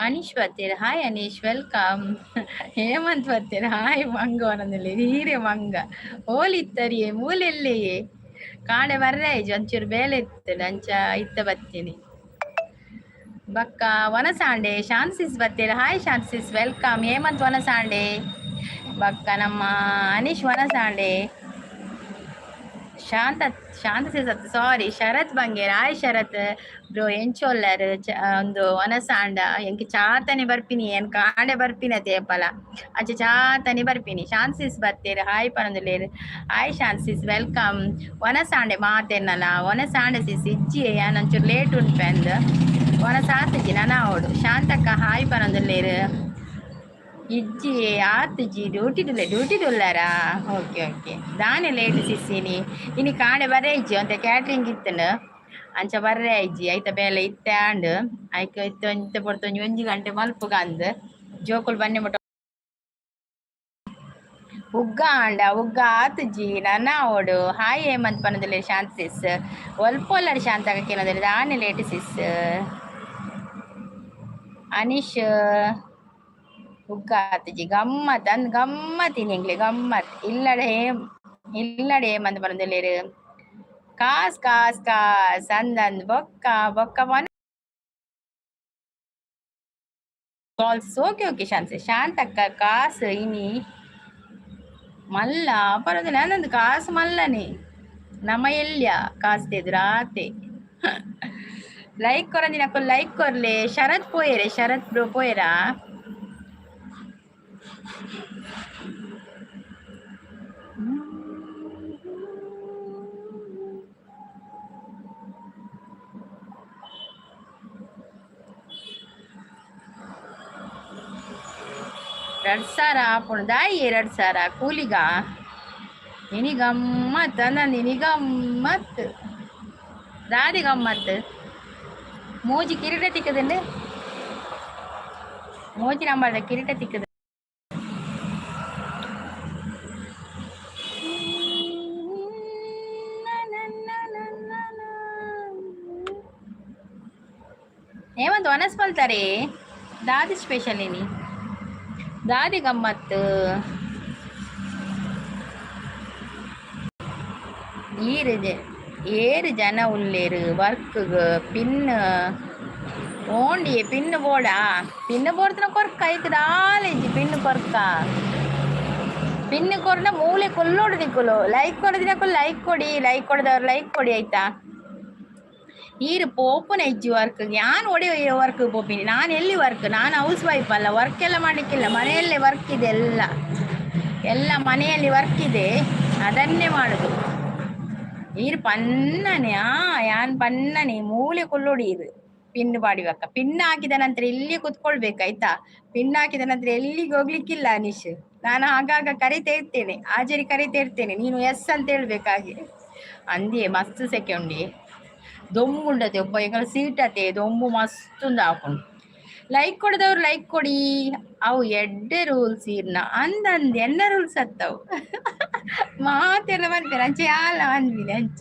ಅನೀಶ್ ಬತ್ತೀರ. Hi Anish, welcome. Hemant ಬತ್ತೀರ. Hi ಮಂಗ ಒಂದಲ್ಲಿ ಹೀರೆ ಮಂಗ ಓಲಿತ್ತರಿಯೇ ಮೂಲೆಲ್ಲೆಯೇ ಕಾಡೆ ಬರ್ರೆ ಒಂಚೂರು ಬೇಲೆ ಇತ್ತು, ಅಂಚ ಇತ್ತ ಬತ್ತೀನಿ. ಬಕ್ಕ ವನಸಾಂಡೆ ಶಾಂತಿಸ್ ಬತ್ತೀರ. Hi Shanta sis, welcome. Hemant ವನಸಾಂಡೆ. ಬಕ್ಕ ನಮ್ಮ ಅನೀಶ್ ವನಸಾಂಡೆ. Shanta Shanta sis, sorry, Sharath Banger. Hi Sharath bro, ಎಂಚೊಲ್ಲರ್? ಒಂದು ವನಸಾಂಡ ಎಂಕ್ ಚಾತನೆ ಬರ್ಪಿನಿ, ಏನ್ ಕಾಂಡೆ ಬರ್ಪಿನ ತೇಪಲ ಅಂಚ ಚಾತನೆ ಬರ್ಪಿನಿ. ಶಾಂತಿಸ್ ಬತ್ತೀರ್, ಹಾಯ್ ಪನೊಂದುಲ್ಲೇರ್. Hi Shanta sis, welcome. ವನಸಾಂಡೆ ಮಾತೆನ್ನಲ ವನಸಾಂಡೆ ಸಿಸ್. ಇಜ್ಜಿ, ಯಾನ್ ಒಂಚೂರು ಲೇಟ್ ಉಂಟು. ವನಸಾತಿಜಿ ನನ ಅವಡು. ಶಾಂತಕ್ಕ ಹಾಯ್ ಪನೊಂದುಲ್ಲೇರ್. ಇಜ್ಜಿ, ಆತುಜಿ, ಡ್ಯೂಟಿ ಡ್ಯೂಟಿ ಉಲ್ಲಾರಾ? ಓಕೆ ಓಕೆ ದಾನೆ ಲೇಟ್ ಸಿಸ್ಸಿನಿ? ಇನಿ ಕಾಂಡೆ ಬರ್ರೆ ಇಜ್ಜಿ ಒಂತೆ ಕ್ಯಾಟ್ರಿಂಗ್ ಇತ್ತುಂಡು, ಅಂಚ ಬರ್ರೆ ಇಜ್ಜಿ. ಐತ ಬೇಲೆ ಇತ್ತೆ ಆಂಡ್. ಐಕ್ ಇತ್ತೆ ಒಂತೆ ಪೊರ್ತು ಒಂಜಿ ಒಂಜಿ ಗಂಟೆ ಮಲ್ಪುಗ ಅಂದ್ ಜೋಕುಲು ಬನ್ನಿ ಮುಟ್ಟ. ಉಗ್ಗ ಆಂಡ, ಉಗ್ಗ ಆತುಜಿ ನನ ಅವಡು. ಹಾಯ್ ಹೇಮಂತ್ ಪನೊಂದುಲ್ಲೆ. ಶಾಂತ ಸಿಸ್, ಒಲ್ಪೊಲ್ಲರ್ ಶಾಂತಕ್ಕ ಕೇನೊಂದುಲ್ಲೆ. ದಾನೆ ಲೇಟ್ ಸಿಸ್? ಅನೀಶ್, ಉಗ್ಗ ಆತುಜಿ. ಗಮ್ಮತ್ ಅಂದ್, ಗಮ್ಮತ್ ಇನಿ ಎಂಕ್ಲೆ ಗಮ್ಮತ್. ಇಲ್ಲಡೆ ಇಲ್ಲಡೆ ಹೇಮಂತ್ ಪನೊಂದುಲ್ಲೆರ್. ಕಾಸ್ ಕಾಸ್ ಕಾಸ್ ಅಂದಂದ್ ಬೊಕ್ಕ ಬೊಕ್ಕ one calls. Okay okay ಶಾಂತ ಶಾಂತಕ್ಕ, ಕಾಸು ಇನಿ ಮಲ್ಲ ಪರವಾಗಿಲ್ಲ. ನಂದು ಕಾಸು ಮಲ್ಲನೆ, ನಮ್ಮ ಎಲ್ಯ ಕಾಸು ತೆದುರಾತೆ. ಲೈಕ್ ಕೊರಂದಿನಕುಲು ಲೈಕ್ ಕೊರ್ಲೆ. ಶರತ್ ಪೋಯೆರೆ? ಶರತ್ ಬ್ರೋ ಪೋಯೆರಾ? 2000 ಆಪುಂಡು ದಾಯಿ? 2000 ಕೂಲಿಗ. ಇನಿ ಗಮ್ಮತ್ ಅಂದಂದು, ಇನಿ ಗಮ್ಮತ್. ದಾದಿ ಗಮ್ಮತ್? ಮೂಜಿ ಕಿರೀಟ ತಿಕ್ಕುದುಂಡು, ಮೂಜಿ ನಂಬರ್ದ ಕಿರೀಟ ತಿಕ್ಕುದು. ಹೇಮಂತ್ ವನಸ್ ಮಲ್ತಾರೆ. ದಾದಿ ಸ್ಪೆಷಲ್ ಇನಿ? ದಾದಿ ಗಮ್ಮತ್? ಈರ್ ಏರು ಜನ ಉಲ್ಲೇರು ವರ್ಕ್? ಪಿನ್ ಓಂಡಿ ಪಿನ್ ಬೋಡಾ? ಪಿನ್ ಬೋಡ್ತನ ಕೊರ್ಕ ಐಕ್ ದಾಲ ಇಜ್ಜಿ. ಪಿನ್ ಕೊರ್ಕ, ಪಿನ್ ಕೊರ್ನ ಮೂಲೆ ಕೊಲ್ಲೋಡು ನಿಕುಲು. ಲೈಕ್ ಕೊಡದಿನಕುಲು ಲೈಕ್ ಕೊಡಿ, ಲೈಕ್ ಕೊಡದವ್ರು ಲೈಕ್ ಕೊಡಿ, ಆಯ್ತಾ? ಈರು ಪೋಪುನ ಇಜ್ಜಿ ವರ್ಕ್. ಯಾನ್ ಒಡೆ ವರ್ಕ್ ಪೋಪಿನಿ? ನಾನು ಎಲ್ಲಿ ವರ್ಕ್? ನಾನು ಹೌಸ್ ವೈಫ್ ಅಲ್ಲ, ವರ್ಕ್ ಎಲ್ಲ ಮಾಡಲಿಕ್ಕಿಲ್ಲ. ಮನೆಯಲ್ಲೇ ವರ್ಕ್ ಇದೆ ಎಲ್ಲ. ಎಲ್ಲ ಮನೆಯಲ್ಲಿ ವರ್ಕ್ ಇದೆ, ಅದನ್ನೇ ಮಾಡುದು. ಈರು ಪನ್ನನೆ ಆ ಯಾನ್ ಪನ್ನನೆ ಮೂಲೆ ಕೊಲ್ಲೋಡಿ. ಇದು ಪಿನ್ ಬಾಡಿಬಕ್ಕ. ಪಿನ್ ಹಾಕಿದ ನಂತರ ಇಲ್ಲಿ ಕುತ್ಕೊಳ್ಬೇಕು, ಆಯ್ತಾ? ಪಿನ್ ಹಾಕಿದ ನಂತರ ಎಲ್ಲಿಗೆ ಹೋಗ್ಲಿಕ್ಕಿಲ್ಲ ಅನೀಶ್. ನಾನು ಆಗಾಗ ಕರಿತಾ ಇರ್ತೇನೆ, ಹಾಜರಿ ಕರಿತಾ ಇರ್ತೇನೆ. ನೀನು ಎಸ್ ಅಂತ ಹೇಳ್ಬೇಕಾಗಿ ಅಂದಿಯೇ. ಮಸ್ತ್ ಸೆಕೆ ದೊಂಬುಂಡತೆ ಒಬ್ಬ ಎಂಕಲ ಸೀಟ್ ಅತೆ ದೊಂಬು ಮಸ್ತ್ ಉಂದು ಆಪುಂಡು. ಲೈಕ್ ಕೊಡದವ್ರು ಲೈಕ್ ಕೊಡಿ. ಅವು ಎಡ್ಡೆ ರೂಲ್ಸ್ ಇರ್ನ ಅಂದಂದ್ ಎನ್ನ ರೂಲ್ಸ್ ಅತ್ತವು ಮಾತೆಲ್ಲ ಪನ್ಪೆರ್. ಅಂಚ ಯಾಲ ಪನ್ಪಿನಿ ಅಂಚ.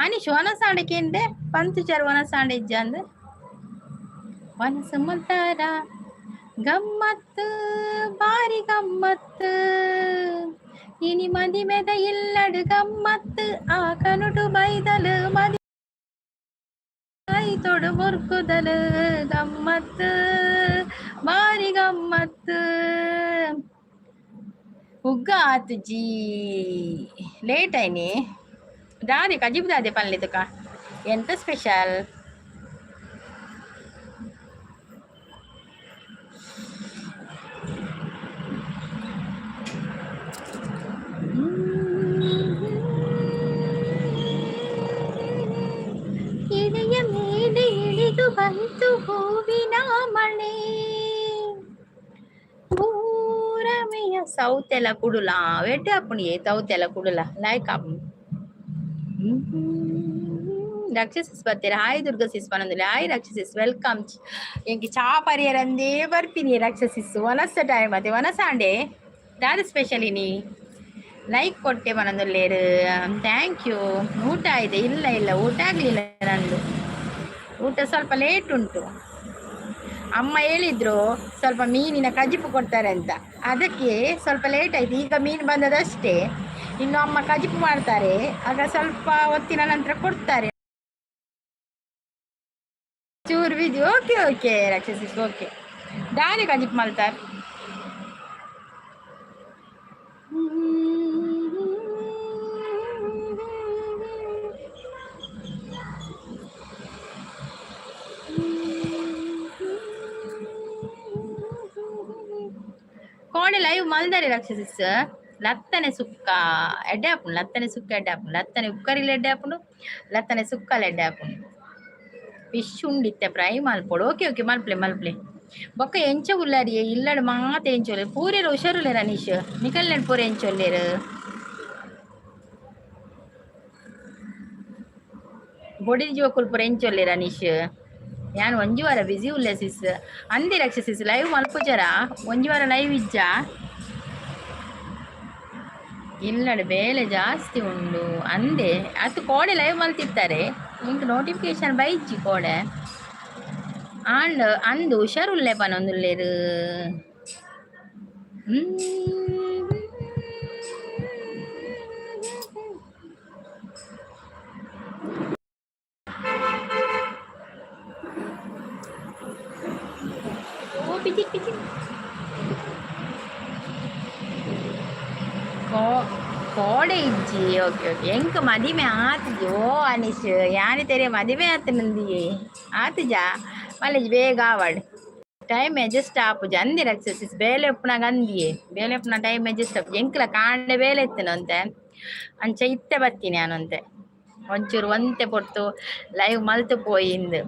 ಅನೀಶ್ ವನಸಾಂಡೆ ಕೇಂದೆ ಪಂತುಚಾರ್ ವನಸಾಂಡೆ ಇಜ್ಜಾಂದ್. ವನಸು ಮಲ್ತಾರ ಗಮ್ಮತ್ತು, ಬಾರಿ ಗಮ್ಮತ್ತು. ಇನಿ ಮದಿಮೆದ ಇಲ್ಲಡು ಗಮ್ಮತ್ತು. ಆ ಕನುಟು ಬೈದಲು ಮದಿ ತೊಡು ಮುರ್ಕುದಲು ಗಮ್ಮತ್ತು, ಬಾರಿ ಗಮ್ಮತ್ತು. ಉಗ್ಗ ಆತುಜಿ, ಲೇಟ್ ಆಯ್ನಿ. ದಾದೆ ಕಜಿಬ್ ದಾದೆ ಪನ್ಲೆ ತುಕ? ಎಂತ ಸ್ಪೆಷಲ್? ಇಳಿಯ ಮೇಲೆ ಇಳಿದು ಬಂತು ಹೂವಿನ ಮಳೆ. ಭೂರಮೆಯ ಸೌತೆಲ ಕುಡುಲ ಎಡ್ಡೆ ಆಪುಂಡು. ಸೌತೆಲ ಕುಡುಲ ಲೈಕ್ ಆಪುಂಡು. ರಕ್ಷಸಿಸ್ ಬರ್ತೀರ. ಹಾಯ್ ದುರ್ಗಾ ಸಿಸ್ ಪನೊಂದುಲ್ಲೆ. Hi Raksha sis, welcome. ಎಂಕ್ ಚಾ ಪರಿಯರಂದೇ ಬರ್ಪಿನಿ ರಕ್ಷಸಿಸ್. ವನಸ ಟೈಮ್ ಅತೆ. ವನಸಾಂಡೆ ದಾದ ಸ್ಪೆಷಲ್ ಇನಿ? ಲೈಕ್ ಕೊಟ್ಟೆ ಪನೊಂದುಲ್ಲೇರು. Thank you. ಊಟ ಆಯ್ತು? ಇಲ್ಲ ಇಲ್ಲ, ಊಟ ಆಗಲಿಲ್ಲ ನಂದು. ಊಟ ಸ್ವಲ್ಪ ಲೇಟ್ ಉಂಟು. ಅಮ್ಮ ಹೇಳಿದ್ರು ಸ್ವಲ್ಪ ಮೀನಿನ ಕಜಿಪು ಕೊಡ್ತಾರೆ ಅಂತ, ಅದಕ್ಕೆ ಸ್ವಲ್ಪ ಲೇಟ್ ಆಯ್ತು. ಈಗ ಮೀನು ಬಂದದಷ್ಟೇ, ಇನ್ನು ಅಮ್ಮ ಕಜಿಪು ಮಾಡ್ತಾರೆ, ಆಗ ಸ್ವಲ್ಪ ಹೊತ್ತಿನ ನಂತರ ಕೊಡ್ತಾರೆ. ಚೂರು busy. Okay okay Raksha sis, okay. ದಾರಿ ಕಜಿಪು ಮಾಡ್ತಾರೆ. ಕೋಡೆ ಲೈವ್ ಮಲ್ದಾರೆ ರಕ್ಷಸಿಸ್. ಲತ್ತನೆ ಸುಕ್ಕ ಎಡ್ಡೆ ಆಪುಂಡು, ಲತ್ತನೆ ಸುಕ್ಕ ಎಡ್ಡೆ ಆಪುಂಡು, ಲತ್ತನೆ ಉಕ್ಕರಿಲ ಎಡ್ಡೆ ಆಪುಂಡು, ಲತ್ತನೆ ಸುಕ್ಕಲ ಎಡ್ಡೆ ಆಪುಂಡು. ಫಿಶ್ ಉಂಡಿತ್ತೆ ಫ್ರೈ ಮಲ್ಪೊಡು. ಓಕೆ ಓಕೆ, ಮಲ್ಪ್ಲೆ ಮಲ್ಪ್ಲೆ. ಬೊಕ್ಕ ಎಂಚ ಉಲ್ಲರಿಯೇ ಇಲ್ಲಡ್ ಮಾತ ಎಂಚ ಉಲ್ಲೆರ್? ಪೂರೆರ್ ಹುಷಾರುಲ್ಲೆರ್ ಅನೀಶ್, ನಿಕಲ್ನೆಡ್ ಪೂರ ಎಂಚ ಉಲ್ಲೆರ್? ಬೊಡಿ ಜೋಕುಲ್ ಪೂರ ಎಂಚ ಉಲ್ಲೆರ್ ಅನೀಶ್? ಯಾನ್ ಒಂಜಿ ವಾರ ಬಿಸಿ ಉಲ್ಲೆ ಸಿಸ್. ಅಂದಿ ರಕ್ಷ ಸಿಸ್, ಲೈವ್ ಮಲ್ಪುಜರ? ಒಂಜಿ ವಾರ ಲೈವ್ ಇಜ್ಜಾ? ಇಲ್ಲಡ್ ಬೇಲೆ ಜಾಸ್ತಿ ಉಂಡು ಅಂದೆ. ಅತ್ತು ಕೋಡೆ ಲೈವ್ ಮಲ್ತಿತ್ತಾರೆ, ನಿಂಕ್ ನೋಟಿಫಿಕೇಶನ್ ಬೈಜ್ಜಿ ಕೋಡೆ. ಆಂಡ್ ಅಂದು ಹುಷಾರುಲ್ಲೆ ಪನೊಂದುಲ್ಲೆರ್. ಓ ಪಿಚಿಕ್ ಪಿಚಿಕ್. ಕೋಡೆ ಇಜ್ಜಿ. ಓಕೆ ಓಕೆ, ಎಂಕ್ ಮದಿಮೆ ಆತಿಜಿ. ಓ ಅನೀಶ್, ಯಾನಿ ತೆರೆ ಮದಿಮೆ ಆತನಂದಿಯೇ ಆತಿಜಾ? ಮಲ್ಲೇಜ್ ಬೇಗ ಆವಡ್, ಟೈಮ್ ಅಡ್ಜಸ್ಟ್ ಆಪುಜಿ ಅಂದಿ ರಕ್ಷಸಿಸ್. ಬೇಲೆ ಉಪ್ಪುನಾಗ ಅಂದಿಯೇ, ಬೇಲೆ ಉಪ್ಪುನ ಟೈಮ್ ಅಡ್ಜಸ್ಟ್ ಆಪುಜಿ. ಎಂಕ್ಲ ಕಾಂಡೆ ಬೇಲೆ ಇತ್ತಿನಂತೆ, ಅಂಚ ಇತ್ತೆ ಬತ್ತೀನಿ ಯಾನಂತೆ. ಒಂಚೂರು ಒಂತೆ ಪೊರ್ತು ಲೈವ್ ಮಲ್ತು ಪೋಯಿಂದು.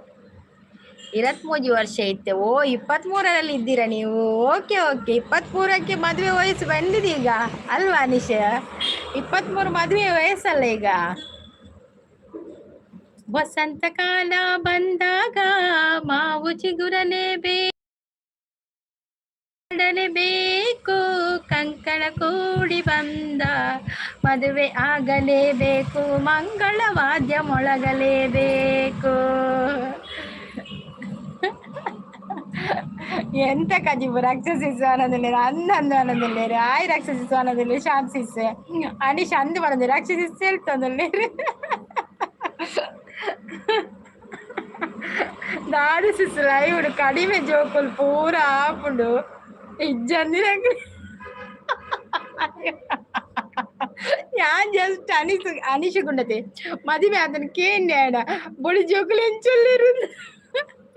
23 ವರ್ಷ ಇತ್ತೆ. ಓ, 23ರಲ್ಲಿ ಇದ್ದೀರಾ ನೀವು? ಓಕೆ ಓಕೆ, 23ಕ್ಕೆ ಮದುವೆ ವಯಸ್ಸು ಬಂದಿದೆ ಈಗ ಅಲ್ವಾ ಅನೀಶ್? 23 ಮದುವೆ ವಯಸ್ಸಲ್ಲ ಈಗ. ವಸಂತ ಕಾಲ ಬಂದಾಗ ಮಾವು ಚಿಗುರಲೇಬೇಕು, ಕಂಕಣ ಕೂಡಿ ಬಂದ ಮದುವೆ ಆಗಲೇಬೇಕು, ಮಂಗಳ ವಾದ್ಯ ಮೊಳಗಲೇಬೇಕು. ಎಂತ ಕಜಿಬು ರಕ್ಷಸಿಸ್ ಅನ್ನೋದಿಲ್ಲ, ಅಂದಂದು ಅನ್ನೋದಿಲ್ಲ. ಆಯ್ ರಕ್ಷಸಿಸ್ ಅನ್ನೋದಿಲ್ಲ. ಶಾಂತಿಸ್ ಅನಿಶ್ ಅಂದು ಬರೋದಿಲ್ಲ, ರಕ್ಷಸಿಸ್ ಹೇಳ್ತದಲ್ಲ. ದಾದ ಸಿಸ್, ಲೈವ್ ಕಡಿಮೆ ಜೋಕುಲು ಪೂರ ಆಪುಂಡು. ಇಜ್ಜಂದಿ ಯಾನ್ ಜಸ್ಟ್ ಅನಿಸ್ ಅನಿಶ್ ಗುಂಡತೆ ಮದಿಮೆ ಅದನ್ನ ಕೇಂದ್ರ ಬೊಳಿ ಜೋಕುಲು ಎಂಚೊಲ್ಲಿರು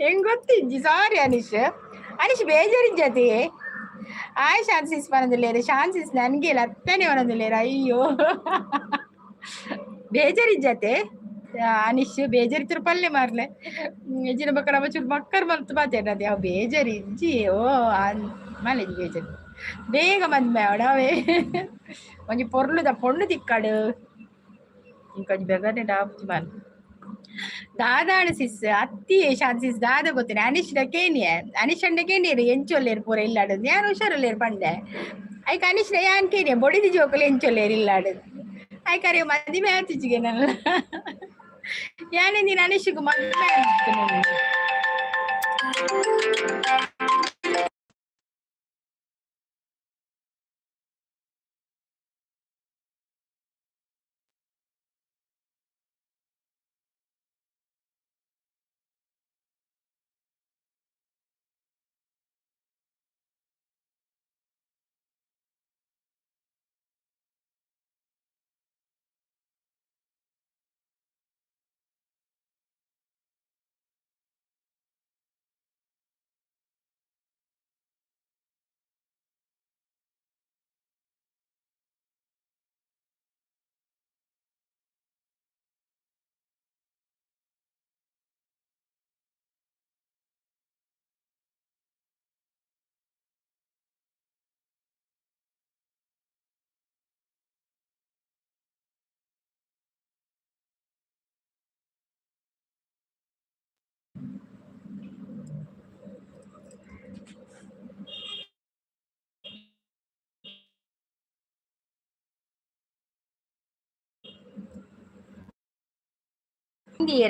ಹೆಂಗ್ ಗೊತ್ತಿಜ್ಜಿ. ಸಾರಿ ಅನಿಶ್. ಅನಿಶ್ ಬೇಜಾರಿಜ್ಜತಿ. ಆಯ್ ಶಾನ್ಸಿಸ್ ಪನೊಂದುಲ್ಲೆರ್. ಶಾನ್ಸಿಸ್ ನನ್ಗೆ ಲತ್ತನೆ ಪನೊಂದುಲ್ಲೆರ್. ಅಯ್ಯೋ, ಬೇಜಾರಿಜ್ಜತೆ ಅನಿಶ್? ಬೇಜಾರಿತ್ತರು ಪಲ್ಯ ಮಾರ್ಲೆ ಎಜ್ಜಿನ ಬೊಕ್ಕ ನಮ್ಮ ಚೂರು ಮಕ್ಕರ್ ಮಲ್ತ್ ಮಾತಾಡೋದು ಯಾವ ಬೇಜಾರು ಇಜ್ಜಿ. ಓ ಮಲೆಜಿ ಬೇಜಾರು. ಬೇಗ ಮದ್ಮೆ ಅವಡವೇ ಒಂಜಿ ಪೊರ್ಲುದ ಪೊಣ್ಣು ತಿಕ್ಕಡು. ಇಂಕೊಂಜಿ ಬೆಗನೆ ಡಾಪುಜಿ ಮಾನ್ ದಾದಾಣ ಸಿಸ್ ಅತ್ತಿ ಶಾಂತ ಸಿಸ್. ದಾದ ಗೊತ್ತೇನೆ ಅನಿಶ್ ಕೇನಿಯ ಅನಿಶ್ ಅಂಡ ಕೇನಿಯರು ಎಂಚೊಲ್ಲೇರು ಪೂರ ಇಲ್ಲಾಡು. ಯಾನ್ ಹುಷಾರುಲ್ಲೇರು ಪಂಡೆ. ಐಕ್ ಅನಿಶ್ ಯಾನ್ ಕೇನಿಯ ಬೊಡಿದಿ ಜೋಕುಲು ಎಂಚೊಲ್ಲೇರು ಇಲ್ಲಾಡು. ಐಕ್ ಅರೆ ಮದಿಮೆ ಆತಿಜಿಗೆ ನಲ್ಲ ಯಾನೆಂದಿನ ಅನಿಶಿಗು ಮದಿಮೆ ಆಯ್ತು.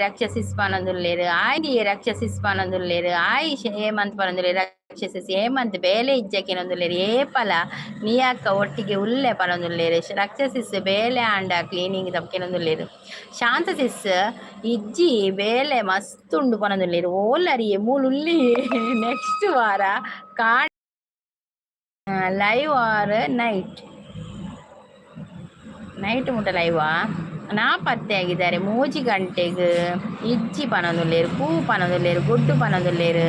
ರಕ್ಷಸಿಸ್ ಪನೊಂದುಲ್ಲೆರ್ ಆಯ್ ರಕ್ಷಸಿಸ್ ಪನೊಂದುಲ್ಲೆರ್ ಆಯುಷ್ ಹೇಮಂತ್ ಪನೊಂದುಲ್ಲೆರ್ ರಕ್ಷಸಿಸ್ ಹೇಮಂತ್ ಬೇಲೆ ಇಜ್ಜಕಿನೊಂದುಲ್ಲೆರ್ ಏಪಲ ನಿಯಾಕ ಒಟ್ಟಿಗೆ ಉಲ್ಲೆ ಪನೊಂದುಲ್ಲೆರ್ ರಕ್ಷಸಿಸ್ ಬೇಲೆ ಆಂಡ ಕ್ಲೀನಿಂಗ್ ತಪ್ಪಿನೊಂದುಲ್ಲೆರ್ ಶಾಂತ ಸಿಸ್ ಇಜ್ಜಿ ಬೇಲೆ ಮಸ್ತ್ ಉಂಡು ಪನೊಂದುಲ್ಲೆರ್ ಓಲರಿಯೆ ಮೂಲುಲ್ಲಿ ನೆಕ್ಸ್ಟ್ ವಾರ ಕಾ ಲೈವ್ ಆರ್ ನೈಟ್ ನೈಟ್ ಮುಟ್ಟ ಲೈವಾ ನಾ ಪತ್ತೆ ಆಗಿದ್ದಾರೆ 3 ಗಂಟೆಗೆ ಇಜ್ಜಿ ಪನೊಂದುಲ್ಲೆರ್ ಪೂ ಪನೊಂದುಲ್ಲೆರ್ ಗುಡ್ಡು ಪನೊಂದುಲ್ಲೆರ್